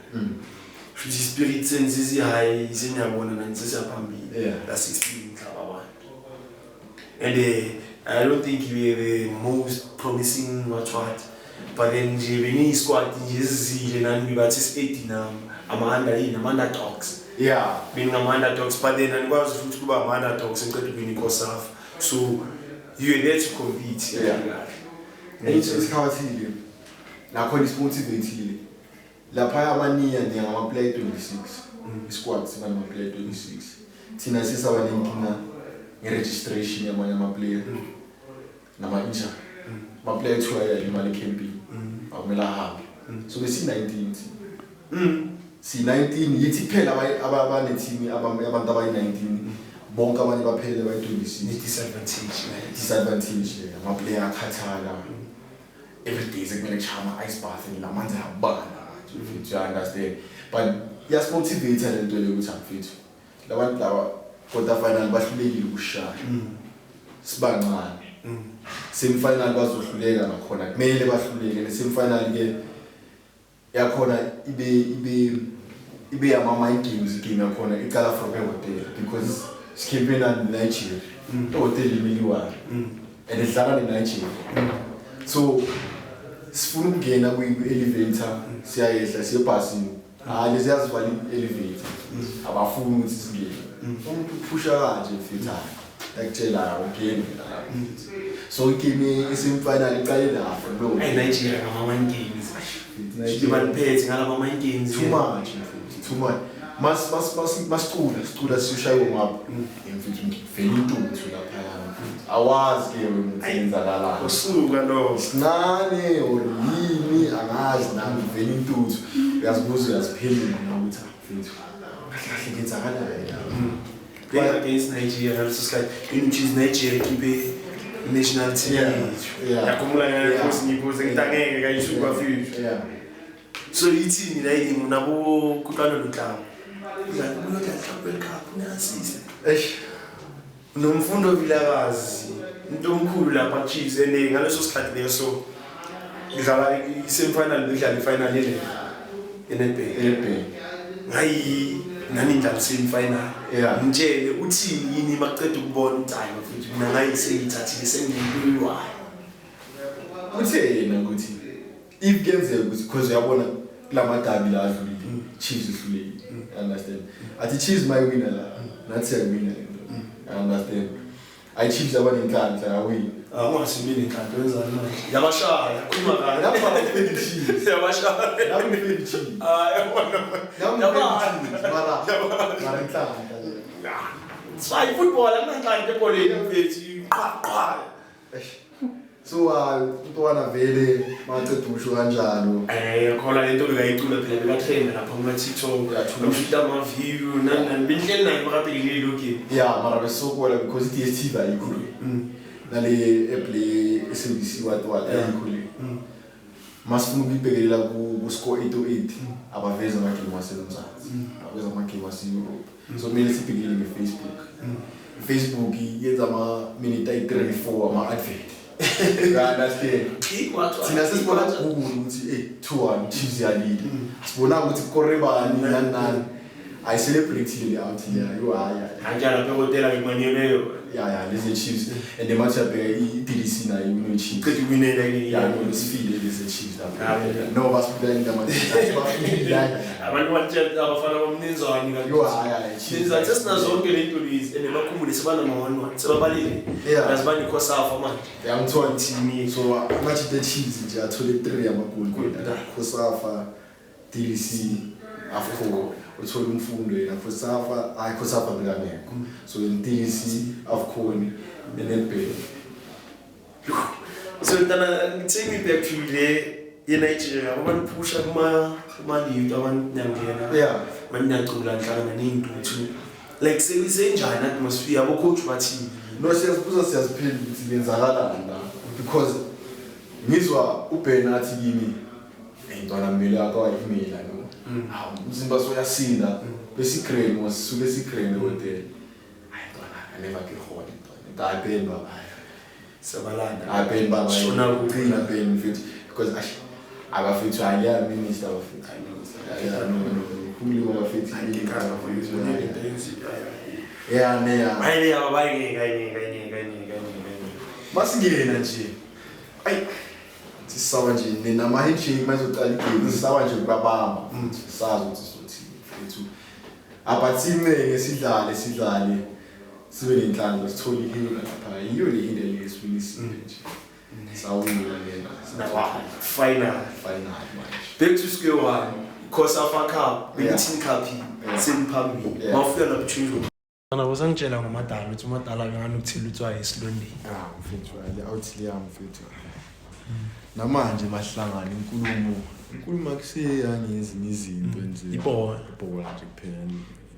Futhi spirit sense high, seniyabona nani sesiyaphambili. The 16 mhlaba abantu. And I don't think we were the most promising what what. But then nje beniyi-squad nje ezizile nani, bathi is-8 nami ama-under yini, ama-underdogs. Being ama-underdogs, but then anikwazi futhi ukuba ama-underdogs ngiqeda ukuwina i-COSAFA, so you were there to compete. Yeah. Isikhathile nakhona isimotivateile laphaya, amaniya niya ngama-player 26, isquad sinama-player 26, thina sisaba nenkinga nge-registration yamanye ama-player nama-injury, ama-player kuthiwa yalimala ecampini, akumele ahambe, so besi-19 thina. Si-19 yithi kuphela abane-team abantu abayi-19, bonke abanye baphelele bayi-26. Ne-disadvantage, right? Disadvantage, ama-player akhathala, every day sekumele kushaya ama-ice bath and lamanzi ayabanda manje, mfethu, you understand, but iyasimotivate le nto le ukuthi mfethu, labantu laba quarter final bahlulekile ukushaya, sibancane, semi-final bazohluleka nakhona, kumele bahluleke ne-semi-final ke yakhona, ibe yama-mind games, igame yakhona iqala from ehhotela because sikhiphe Nigeria, ehhotela imiliwane and idlala ne-Nigeria, so sifuna ukungena kwi-elevator, siyayehla siye ebhasini, hhayi, lezi yazivala i-elevator, abafuni ukuthi singene, umuntu uphusha kanje, mfethu, hhayi, yakutshela ungene la. So igame i-semi-final iqale lapho. Hey, Nigeria ngama-mind games. Nigeria. Baniphethe ngalama mind games. Too much, mfethu, too much. Mas mas mas masicula sicula sishaya ngapha, mfethu, ngivela intuthu laphaya, mfethu, awazi ke wena ukuthi yenzakalani. Usuka lo. Sincane or yini, angazi nami, ngivela intuthu, uyazibuza, uyaziphendula ukuthi, ah, mfethu, kahle kahle kuyenzakalani la? Playing against Nigeria ngaleso sikhathi, which is Nigeria ikhiphe i-national team yethu. Yakhumbula ngale ngibuze ngithi angeke kayisuka future. So ithini la yini nabo kuqala lo udlala uyodlala World Cup une-assist. Eish. Nomfundo Vilakazi, into omkhulu lapha Chiefs, and ngaleso sikhathi leso kudlala i-semi-final, bedlala i-final yele eNedbank. Nedbank. Ngayi nani ngidlala semi-final. Ngitshele uthini yini makuceda ukubona ukuthi hayi mfethu, mina ngayi sengithathile, sengiyintuywayo. Uthe yena ukuthi if kuyenzeka ukuthi, because uyabona kulamadabi la adlulile, Chiefs ihlulekile, you understand, athi Chiefs mayiwina la, nathi siyawina le nto, you understand, ayi, Chiefs abanenhlanhla yawina. Ungasimi nenhlanhla, wenzani manje? Yabashaya, khuluma kahle. Nami ngifela Chiefs. Yabashaya. Nami ngifela Chiefs. Ah, yabona. Nami ngifela Chiefs, mara inhlanhla le. It's fine, football akunanhlanhla ebholeni mfethu. Qha qha. Eish. So umntwana vele maceda usho kanjalo. Khola lento bekayicula phela, bekatrenda lapha kuma TikTok. Bamshuta ama view nani nani, benhleli naye makabhekile lo game. Yeah, mara besokola because i-DStv ayikho le, nale app le SABC what what ayikho le. Masifuna ukuyibhekelela ku-Score 808, abavezi amagame wasemzansi, abavezi amagame ase-Europe, so kumele sibhekelele nge-Facebook. I-Facebook yenza ama-minute ayi-3 4 ama-advert, you understand. Thina sesibona ku-Google ukuthi hey, 2-1, Chiefs yalida, asibonanga ukuthi kukore bani, nani nani, ayicelebrate le out leyo, hayi hayi. Kanjalo lapha ehhotela bekumanyelweyo. Ya, lezi Chiefs, and mathi uyabheka i-DDC nayo ino-Chiefs. Qeda uwinela. Ya, no, sifile lezi Chiefs lapha. Ah, no, basifile into bafile. Abantu batshela abafana bamninzani. Yo, hayi, hayi, Chiefs. Ninzani sesinazo zonke le nto lezi, and bakhumbule sebanama-1-1 sebabalile. Yeah. Yazi baneCOSAFA manje. Yangithola. Team. So amajita Chiefs nje athole 3 yamagoli. Yeah. COSAFA, DDC, AFCON. Uthole umfundo yena COSAFA, hayi, COSAFA bekangekho. So in DDC, AFCON, neNedbank. So ntana, take me back to le ye-Nigeria, abaniphusha kuma-lift, abantu niyangena, maniyacula, nihlangana ney'ntuthu, like sekusenjani atmosphere, abo-coach bathini? No, siyazibuza, siyaziphila ukuthi lenzakalani la, because ngizwa uBen athi kimi, "Hey ntwana, mmele wakho wayimela no. Hawu, umzimba soyasinda besigrand wasisuke sigrand hotel. Hayi ntwana, aneva ke khona ntwana. Hayi Ben baba. Sabalanda. Hayi Ben baba. Shona kuphi? Qina Ben mfethu, because ash abafethu hayi minister abafethu. Yeah, no. Khuluma bafethu. Yeah, ne yeah. Hayi le yaba bayingeke, ayingeke, ayingeke, ayingeke, ayingeke, ayingeke. Masingena nje, ayi, sisaba nje nama-handshake mayizoqala igame, sisaba nje ukubabamba, sazi ukuthi sizothini mfethu, abathimeke, sidlale, sidlale, sibe nenhlanhla, sithole ihila lapha, yiyo le hila le esiwinisile nje, sawina lena. Final. Final manje. Back to square one, COSAFA Cup, Bekuthini Cup, seniphambili. Mawufika lapho change. Sana usangitshela ngomadala ukuthi umadala nganokuthela utswayi esilondeni. Ah mfethu, le out le yami mfethu, namanje mahlangana inkulumo akuseyangezinye izinto nje. Ibhola. Ibhola nje kuphela,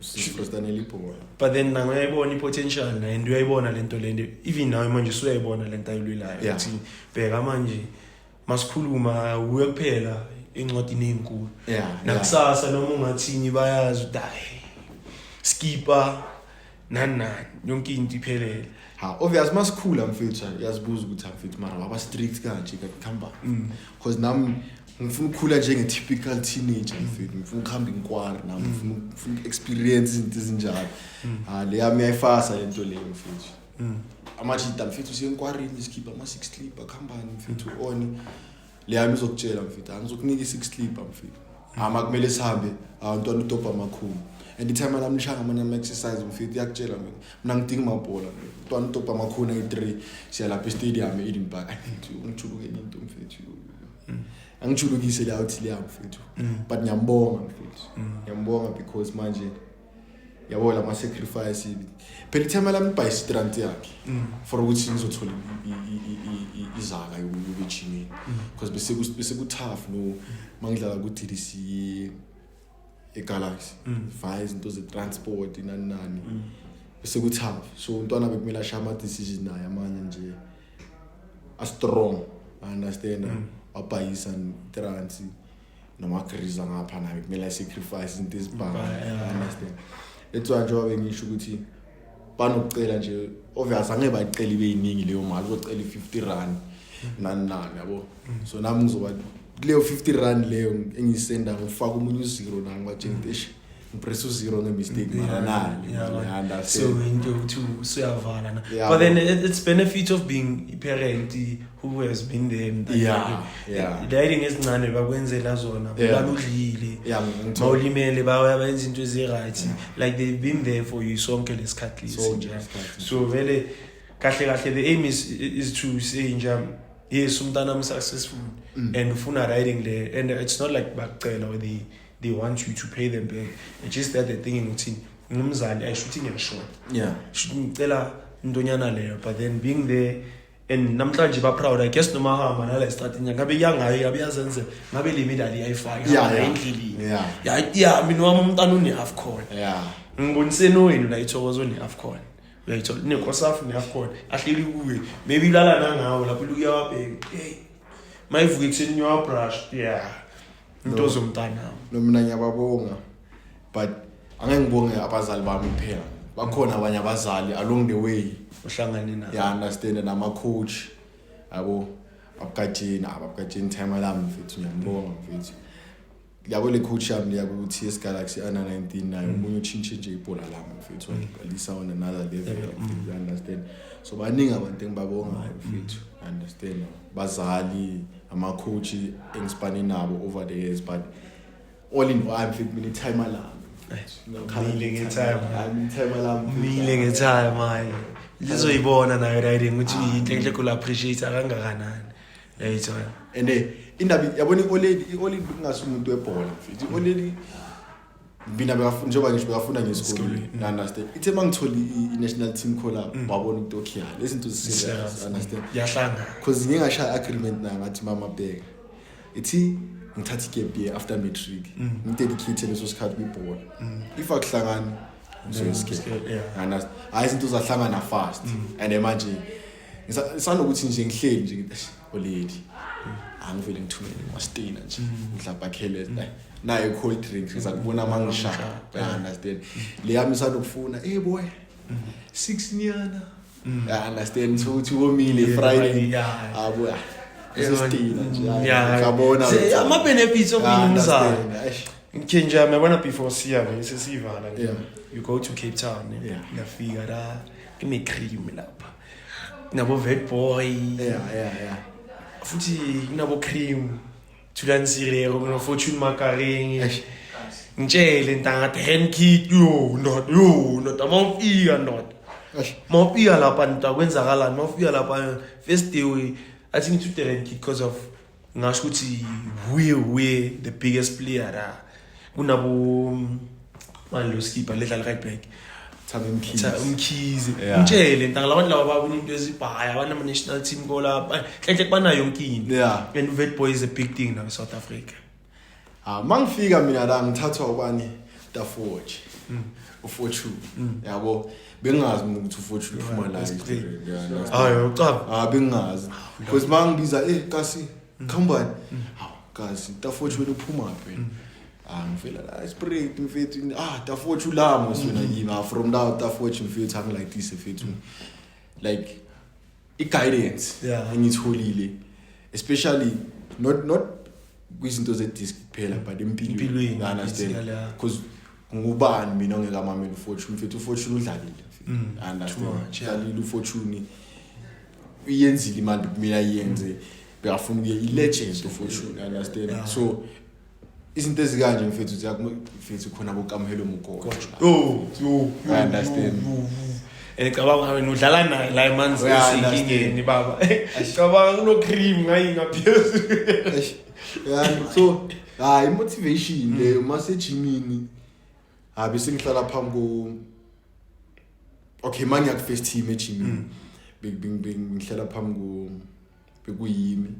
sifostanela ibhola. But then nanga uyayibona i-potential naye, and uyayibona lento lento, even nawe manje usuyayibona lento ayilwelayo, ukuthi bheka manje masikhuluma uye kuphela encwadini enkulu. Nakusasa noma ungathini bayazi ukuthi hayi, skipper, nani nani, yonke into iphelele. Ha, obvious, masikhula mfethu uyazibuza ukuthi ha mfethu, mara waba strict kanje kanti kuhamba, because nami ngifuna ukukhula njenge-typical teenager mfethu, ngifuna ukuhamba inkwari nami, ngifuna uku-experience izinto ezinjalo. Ha, le yami iyayifasa le nto leyo mfethu. Amajita mfethu siyenkwarini, sikhipha ama-six clip, akuhambani mfethu, on le yami izokutshela mfethu, angizokunika i-six clip mfethu, ama kumele sihambe ntwana udobha amakhulu, and i-time lami lishaya ngamanye ama-exercise mfethu, iyakutshela mina, mina ngidinga amabhola, mntwana udobha amakhulu ayi-3, siya lapha e-stadium e-Eden Park. Ayi mfethu, ungijulukele into mfethu, angijulukise le out le yami mfethu, but ngiyambonga mfethu, ngiyambonga because manje yabo la ma-sacrifice phela, i-time lami ibhayisitrant yakhe for ukuthi ngizothola izaka yokuya ejimini, because bese ku-tough no mangidlala ku-DDC eGalaxy, via izinto ze-transport nani nani, bese ku-tough, so umntwana bekumele ashaye ama-decision naye amanye nje a-strong, understand, wabhayisa transi nomagriza ngapha, naye kumele asacrifice izinto ezibhanga, understand. That's why njengoba bengisho ukuthi banokucela nje, obvious angeke bayicele ibe yiningi leyo mali, uzocela i-50 rand nani nani yabo, so nami ngizoba kuleyo 50 rand leyo engiyisenda, ngifaka omunye u-zero nami, ngibatshela ukuthi eish, ngipress u-zero nge-mistake, mara nali. So into yokuthi usuyavala na. Yeah. But then it's benefit of being a parent who has been there. Riding ezincane bakwenzela zona, ulala udlile, Yeah, ngithola. mawulimele baya bayenza into ezi-right, like they've been there for you sonke lesikhathi lesi Sonke nje. lesikhathi. So vele kahle kahle the aim is to say nje, yes, umntana wami successful and ufuna riding le, and it's not like bakucela or they want you to pay them back, it's just that the thing ukuthi ngumzali ayishuthi ngiyashona, shuthi ngicela intonyana leyo, but then being there and namhlanje ba-proud, I guess, noma hamba nala esitratini ngabe kuyangayo, ngabe iyazenzela, ngabe le medali iyayifaka endleleni. Ya, mina wami umntana une-AFCON. Ngiboniseni wenu la ithokozo ne-AFCON, uyayithola neCOSAFA ne-AFCON, ahleli kuye, maybe ilala nangawo lapho ilukuyawabheka, hey, mayivuka ekuseni uyawabrush, yeah, into No. zomntanami. No, mina ngiyababonga, but angeke ngibonge abazali bami kuphela, bakhona abanye abazali along the way uhlangane nabo. Yeah, understand, nama-coach yabo, abukatsheni, ababukatsheni, time lami mfethu, ngiyambonga mfethu. Yabo, le coach yami leya ku-TS Galaxy under 19 nayo, omunye utshintshe nje ibhola lami, mfethu, walisa on another level, you understand? So baningi abantu engibabongayo, mfethu, you understand? Bazali, ama-coach engisipane nabo over the years, but all in all, mfethu, mina i-timer lami. Umile nge-timer. I-timer lami, mfethu. Umile nge-timer, hayi, lizoyibona nayo riding ukuthi into enhle kula appreciate kangakanani, yayithola. And indaba yabona, i-oledi kungasi umuntu webhola, mfethu. I-oledi mina bekafuna, njengoba ngisho, bekafuna ngesikolweni. Esikolweni. You understand? Ithe uma ngithole i-national team call up, wabona ukuthi okay, lezi zinto zi-serious, understand? Yahlangana. Because ngike ngashaya agreement naye, ngathi, "Mama, bheka, ithi ngithatha i-gap year after matric, ngidedicate leso sikhathi kwibhola. If akuhlangani, ngizoyiskip." Understand? Hayi, izinto zahlangana fast and manje ngisanokuthi nje ngihleli nje ngithi, "Eish, oledi, angivele ngithumele ngwastina nje mhlawumbe nayo cold drinks, ngizakubona uma ngishaya." You understand? Le yami isanokufuna, hey boy, 6 nyana, you understand? So uthi womile Friday, abo isistina nje ngiyabona. Ama-benefits of being umzali. Understand? Eish. Ngikhe nje yabona, before siya vele sesiyivala nje, you go to Cape Town, ne? Uyafika la kune-cream lapha, kunabo vet boy, futhi kunabo cream Thulani Serero, kuno Fortune Makareng. Eish. Ngitshele ntanga, Kid, yo ndoda, yo ndoda, mawufika ndoda, Eish. mawufika lapha ndoda, kwenzakalani mawufika lapha first day? I think to Darren Kid, because of ngasho ukuthi we the biggest player la kunabo mani lo skipper ledlala right back. Thabo Mkhize. Umkhize. Yeah. Ngitshele ntanga, labantu laba babona into ezibhaya, banama-national team kola enhle, banayo yonke into. And vet boy is a big thing now in South Africa. Ah, mangifika mina la ngithathwa ubani, Taforge. uFortune. Yabo, bengazi mina ukuthi uFortune uphuma la. Esprit. Yeah, understand? Hayi, ucaba. Ah, bengazi. Because mangibiza, eh kasi khambani. Hawu, kasi Taforge wena uphuma phi wena? Ah, ngifela la spirit, mfethu. Ah, Taforge ulamo wena kimi. Ah, from now Taforge, mfethu, angilayitise, mfethu. Like i-guidance engitholile, especially not kwizinto ze-disc kuphela but empilweni. Empilweni, You understand? basically, yeah. Because ngubani mina ongeke amamele uFortune, mfethu? UFortune udlalile, mfethu. Understand? Too much, yeah. Udlalile uFortune, uyenzile imali kumele ayenze, bekafuna ukuye, i-legend uFortune, understand? Yeah. So izinto ezikanje, mfethu, mfethu, khona boKamhelo Mokotjo. Yo yo yo. I understand. And cabanga wena udlala naye la emanzi Yeah, I understand. esenkingeni baba, cabanga kuno cream ngayi ngaphezulu. Eish. Yeah, so hayi, motivation leyo masejimini, ha bese ngihlala phambi ko, okay, mangiya ku first team ejimini, big big big, ngihlala phambi ko, bekuyimi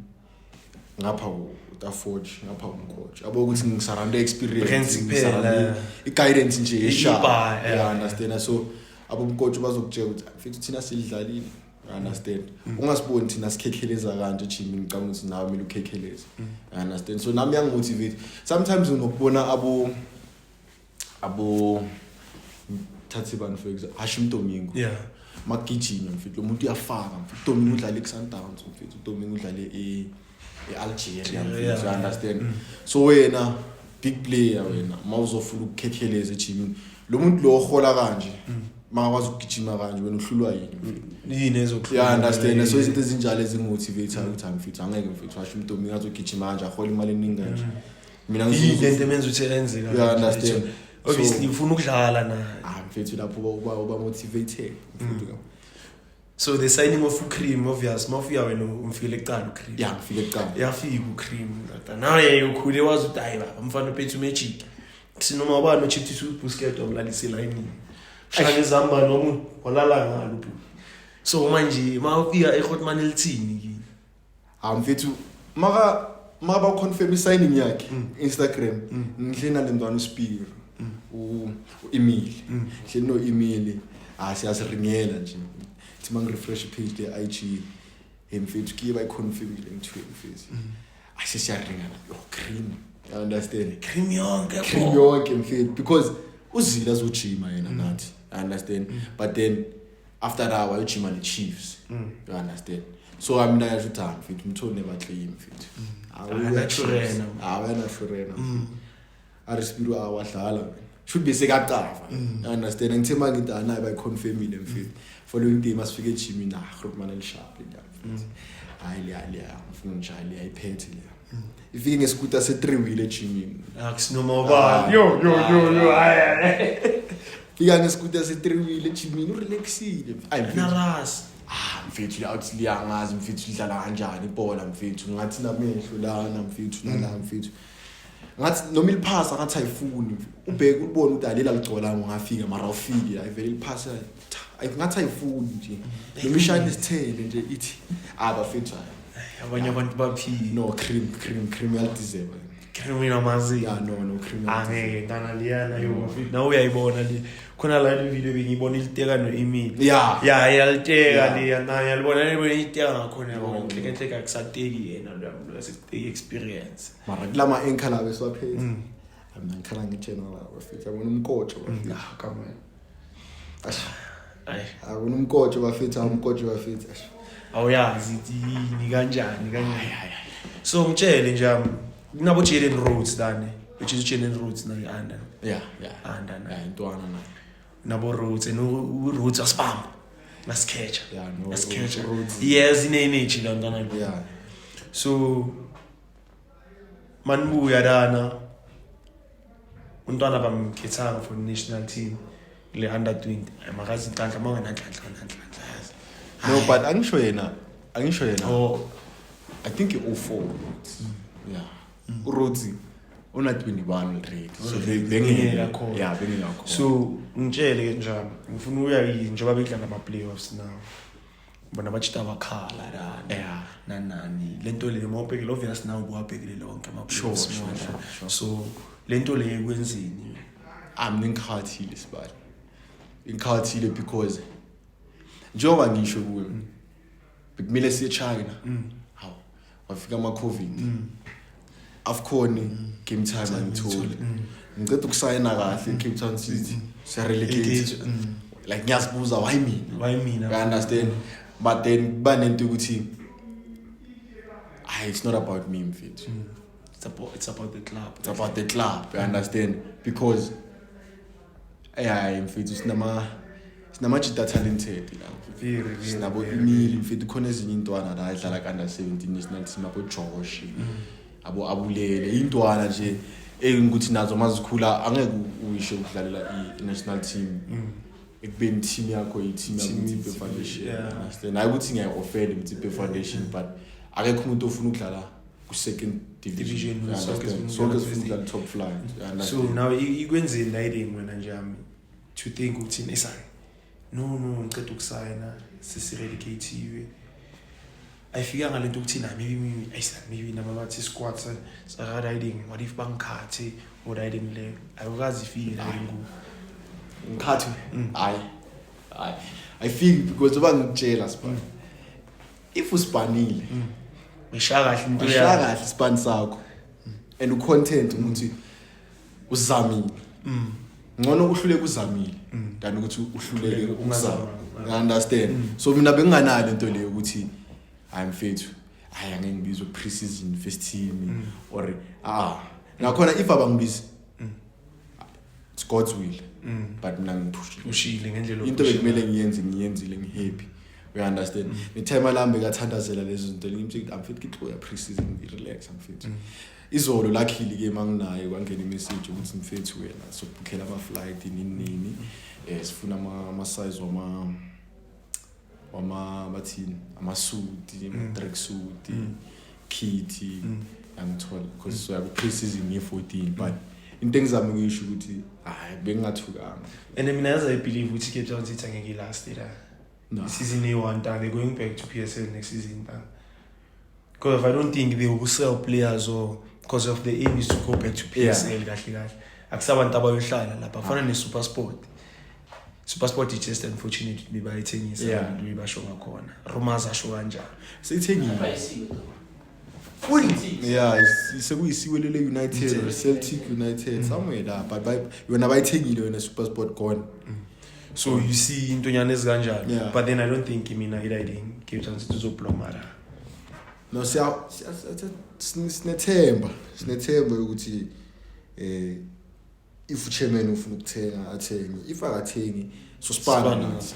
ngapha uTaforge, ngapha umcoach, yabo, ukuthi ngisurround experience. Experience kuphela. Ngisurround i-guidance nje esharp. Iba, yeah. Yeah, understand? So abomcoach bazokutshela ukuthi, mfethu, thina sidlalile, you understand? Ungasiboni thina sikhekheleza kanje ejimini, ngicabanga ukuthi nawe kumele ukhekheleze, you understand? So nami yangi-motivate sometimes ngokubona abo thathe bani, for example, Hashim Domingo. Magijima, mfethu, lo muntu uyafaka, mfethu. Domingo udlale ku-Sundowns, mfethu. Domingo udlale e-Algeria, mfethu, you understand? So wena big player, wena uma uzofuna ukukhekheleza ejimini, lo muntu lo ohola kanje makakwazi ukugijima kanje, wena uhlulwa yini, mfethu? Yini ezokuhlula? Yeah, understand? So izinto ezinjalo ezingimotivate ukuthi hayi mfethu, angeke, mfethu, washo uMdomingo azogijima kanje, ahola imali eningi kanje, mina Yini lento emenza ukuthi enze kanje? Yeah, understand. Obviously So- ufuna ukudlala naye. Ah mfethu, lapho uba motivated, mfethu. So the signing of uCream, obvious mawufika wena umfikele kuqala uCream. Yeah, ngifike kuqala. Yafika uCream ndoda, naye ukhule wazi ukuthi hayi baba, umfana uphethe umagic, sinoma ubani ochipthisa ubusket wamlalisa elayinini, shaya izamba noma walala ngalo ubhuti. So manje mawufika eHotman elithini kini? Ah mfethu, maka ba confirm signing yakhe Instagram, ngihle nale mntwana uSpear, u-Emile, ngihle no Emile. Ah, siyasiringela nje, thi mangi refresh page le IG, hey mfethu, kiye bayiconfirmile, ngithiwe mfethu ase siyaringana, yo cream, you understand? Cream yonke. Cream yonke, mfethu, because uzile azojima yena nathi, you understand? But then after that wayojima ne-Chiefs, you understand? So mina yasho ukuthi hayi mfethu, umthole nebatleyimi, mfethu. Anaturena. Hayi, anaturena. Arespiro awadlala should be sekaqava, you understand? Ngithe mangithi anayi bayiconfirmile mfethu, following day masifike ejimini, nah, grootman, elisharp leya mfethu. Hayi, leya ngifuna ngishaya leya, iphethe leya, ifike ngesikuta se-three wheel ejimini. Akusinoma ubani, yo yo yo yo, hayi. Fika ngesikuta se-three wheel ejimini, urelaxile. Ayi mfethu. Naras. Ah mfethu, le out liyangazi mfethu, lidlala kanjani ibhola mfethu, ngathi namehlo lana mfethu, nala mfethu, ngathi noma iliphasa ngathi ayifuni, ubheke ubone ukuthi alela ligcolanga, ungafika mara awufiki, ayivele iliphasa ngathi ayifuni nje, noma ishayile isithele nje ithi ah bafethu, hayi. Abanye abantu baphile. No, cream, cream, cream yalideserve. Cream amazinyo. Yeah, no, cream. Angeke ntana liyana, yo bafethu, nawe uyayibona le khona la, le video bengiyibona iliteka no-Emile. Ya, iyaliteka. Leya nayo yalibona, libona iteka ngakhona, yabo. Nhlekenhleke akusateki yena loya, sekuteki experience. Mara kulama anchor la besiwaphethe, mina ngikhala nge-general bafethu, yabona umkotsho bafethu. Ah, come on. Ash. Ayi. Yabona umkotsho bafethu, umkotsho bafethu. Ash. Awuyazi ithi yini, kanjani kanjani. So ngitshele nje, kunabo Jalen Rhodes lane, which is Jalen Rhodes naye under. Under naye. Yeah, intwana naye. Nabo Rhodes and u-Rhodes asibamba nasikhetha. Yeah, no. Nasikhetha. Rhodes. Yes, ine-energy la ntwana lo. So manibuya lana, umntwana bamkhethanga for the national team le under 20, makazi inhlanhla, mangananhlanhla nanhlanhla, yazi. No, but angisho yena. Oh. I think i-04, yeah, uRhodes una 21 already, so Already. bengeke Bengakhona. Yeah, bengakhona. So ngitshele ke njalo, ngifuna ukuya yini njengoba bedlala ama-playoffs now, bona bajita bakhala lana nanani lento le, uma ubhekile, obvious now ubuwabhekile lonke ama-playoffs. Sure. So lento le kwenzini? Ah, mina ngikhathile sibali, ngikhathile because njengoba ngisho kuwe, bekumele siye China, hawu, wafika ama-COVID, AFCON game time angitholi, ngiceda ukusayina kahle Cape Town City, siya-relegate. Like ngiyazibuza, why mina? Why mina? You understand? But then kuba nento ukuthi hayi, it's not about me mfethu. It's about the club. It's about the club, you understand? Because hayi mfethu, sinamajita talented la. Very, very, Sinabo very. Emile mfethu, khona ezinye intwana la edlala ka under 17 national team, abo Josh, abo Abulele, intwana nje engikuthi nazo mazikhula angeke uyisho ukudlalela i-national team ekubeni team yakho i-team yakho Motsepe Foundation. Understand? Hayi ukuthi ngiyayi-offend Motsepe Foundation, but akekho umuntu ofuna ukudlala ku-second division. Division, You sonke understand? sifuna Sonke ukudlala sifuna first. ukudlala top flight, you So understand? now ikwenzeni riding wena njami to think ukuthi esani, no, ngiceda ukusayina, sesirelegatiwe, ayifika ngalento ukuthi na maybe ayisani, maybe nama bathi squad saka riding, what if bangikhathe or riding le ayukazi ifike riding ku? Ngikhathi, hayi hayi, ayifiki because uba ngikutshela sibani, if usibanile, Ngishaya kahle into ushaya yakho. Kahle isibani sakho and ucontent ukuthi uzamile, ngcono uhluleke uzamile than ukuthi uhluleke ukuzama. Ungazama. You understand? So mina benginganalo into leyo ukuthi hayi mfethu, hayi, angeke ngibizwe pre-season first team or ah nakhona if abangibizi, it's God's will, but mina ngiphushile. Ushile ngendlela Into ophushe bekumele ngayo. ngiyenze ngiyenzile, ngihappy, you understand? Nethema lami bekathandazela lezo zinto, ngimtshela ukuthi amfethu, ke tlo ya pre-season, relax amfethu. Izolo luckily ke manginaye kwangena imessage ukuthi mfethu wena sokubhukhela ama-flight nini nini, sifuna ama-size wama bathini, amasuti, ama-track suit, kit, angithola because soya ku-pre-season nge-14. But into engizama ukuyisho ukuthi hayi, bengingathukanga. And mina yazi, I believe ukuthi Cape Town City angeke ilast la. No. Season A1 tang, they're going back to PSL next season tang. Because I don't think they will sell players or because of the aim is to go back to PSL kahle kahle. Akusabantu abayohlala lapha, fana ne SuperSport. SuperSport is just unfortunate ukuthi bayithengisa, abantu basho ngakhona. Rumors asho kanjalo. Seyithengile. Yeah, sekuyisiwelele United or Celtic United, somewhere la, but yona bayithengile yona SuperSport, gone. So you see intonyana ezikanjalo. Yeah. But then I don't think mina i-riding Cape Town City uzobloma la. No, siya sinethemba ukuthi If uchairman ufuna ukuthenga, athenge. If akathengi, so spana nathi,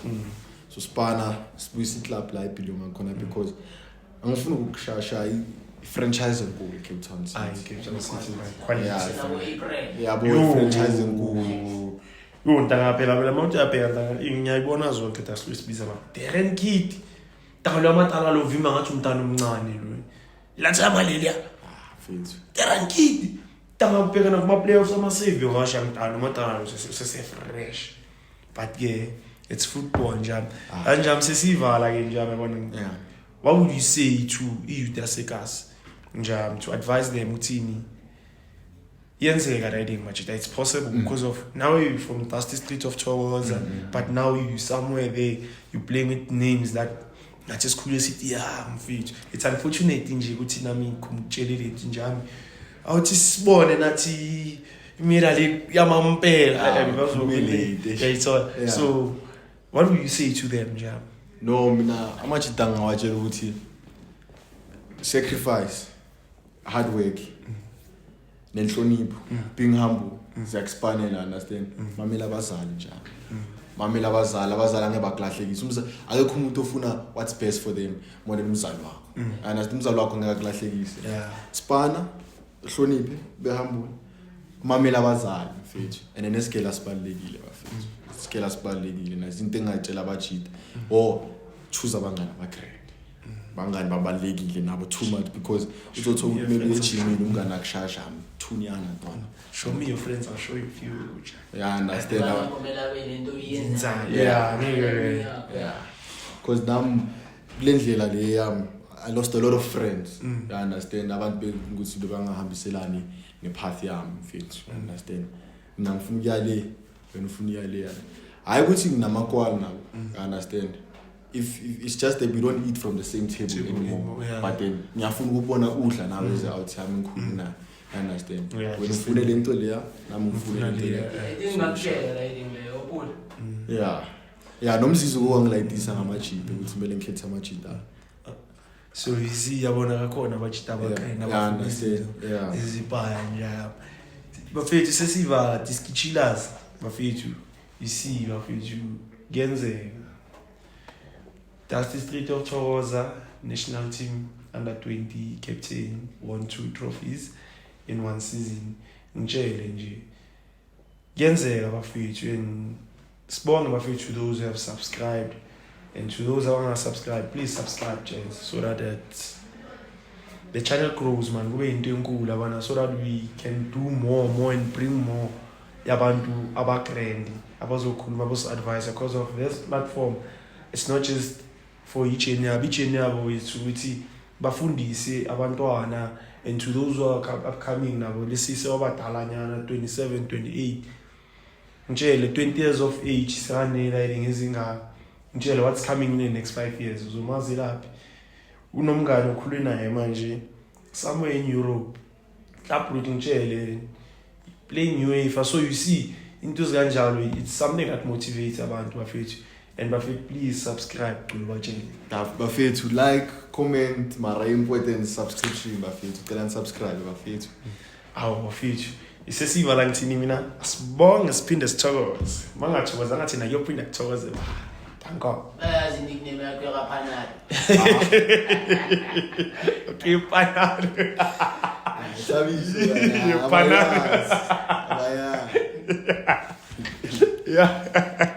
so spana sibuyisa iclub la ibelonga khona, because angifuni ukukushasha i-franchise enkulu i-Cape Town Ayi, City. Cape Town City, man. Quality. Yeah. Nabo-April. Yabo, Yo. i-franchise enkulu. Yo, ntanga, phela phela mawuthi uyabheka, ntanga, ngiyayibona zonke daslo sibiza ma Darren Kidd, ntanga, lo amatala lo vimba ngathi umntana omncane lo lathi amaleliya. Ah, mfethu. Darren Kidd, ntanga, ubhekana kuma-playoffs ama-save ngasha mntana umatala lo sese-fresh, but ke it's football njami. Ah. Kanjami sesiyivala ke njami, yabona. What would you say to i-youth yasekasi njami, to advise them uthini? Yenzeka riding, majita, it's possible, because of now you from dusty street of Thokoza, but now you somewhere there, you playing with names that nathi esikhule sithi ya mfethu. It's unfortunate nje ukuthi nami ngikutshelile njami awuthi sibone nathi imira le yamampela. Ah, kumele. Yayithola. So what would you say to them njami? No, mina amajita ngawatshela ukuthi sacrifice, hard work nenhlonipho, being humble, ziyakuspanela, understand? Mamela abazali njalo, mamela abazali. Abazali angeke bakulahlekise. Akekho umuntu ofuna what's best for them more than umzali wakho, understand? Umzali wakho ngeke akulahlekise. Spana, hloniphe, be humble, mamela abazali, mfethu. And then nesigela sibalulekile, bafethu, isigela sibalulekile. Nazo into engayitshela abajita or choose abangani abagrand. Bangani babalulekile nabo too much, because uzothola ukuthi maybe ejimini umngani akushasha mthunyana ntwana. Show me your friends, I'll show you future. Yeah, understand? Kumele abe nento oyenzayo. Yeah, ngeke. Yeah, because nami kule ndlela le yami I lost a lot of friends, you understand? Abantu ukuthi bebangahambiselani nepath yami, mfethu, you understand? Mina ngifuna ukuya le, wena ufuna ukuya le. Hayi ukuthi nginamakwali nabo, you understand? If it's just that we don't eat from the same table, Table anymore, anymore, yeah. but then ngiyafuna ukubona udla nawe eze out yami ngikhulu nayo, you understand? Yeah, Wena just ufune le nto leya, nami ngifune Ngifuna le nto leya. leya. I think ngakutshela riding leyo upula. Yeah, nomzizo kowangilayitisa ngamajita ukuthi kumele ngikhethe amajita. So you see, yabona kakhona abajita abagrand. Yeah, understand, yeah. Izipaya njalo, bafethu. Sesivala diskichilas, bafethu. You see, bafethu, kuyenzeka. Dusty Street of Thokoza, national team under 20 captain, won two trophies in one season. Ngitshele nje, kuyenzeka, bafethu. And sibonge, bafethu, to those who have subscribed and to those abanga-subscribe, please subscribe, gents, so that the channel grows, man, kube into enkulu abana, so that we can do more, more and bring more yabantu abagrand abazokhuluma, abazo-advise, because of this platform, it's not just for i-journey yabo. I-journey yabo is ukuthi bafundise abantwana and to those who are upcoming nabo lesise wabadalanyana 27, 28. Ngitshele, 20 years of age sekanela ngezingaka. Ngitshele what's coming in the next 5 years. Uzomazi laphi unomngane okhule naye manje somewhere in Europe, Club Brugge, ngitshele, playing UEFA. So you see, into ezikanjalo, it's something that motivates abantu, bafethu. And bafethu, please subscribe. Cula batshele. Bafethu, like, comment, mara important subscription, bafethu. Cela nisubscribe, bafethu. Awu bafethu, isesivala. Ngithini mina? Asibonge, siphinde sithokoze. Mangathokozanga thina, kuyophinda kuthokoze. Danko. Bayazi nickname yakho yakaphanali. Okay, panado. Thabiso. Panado. Abayazi. Yeah.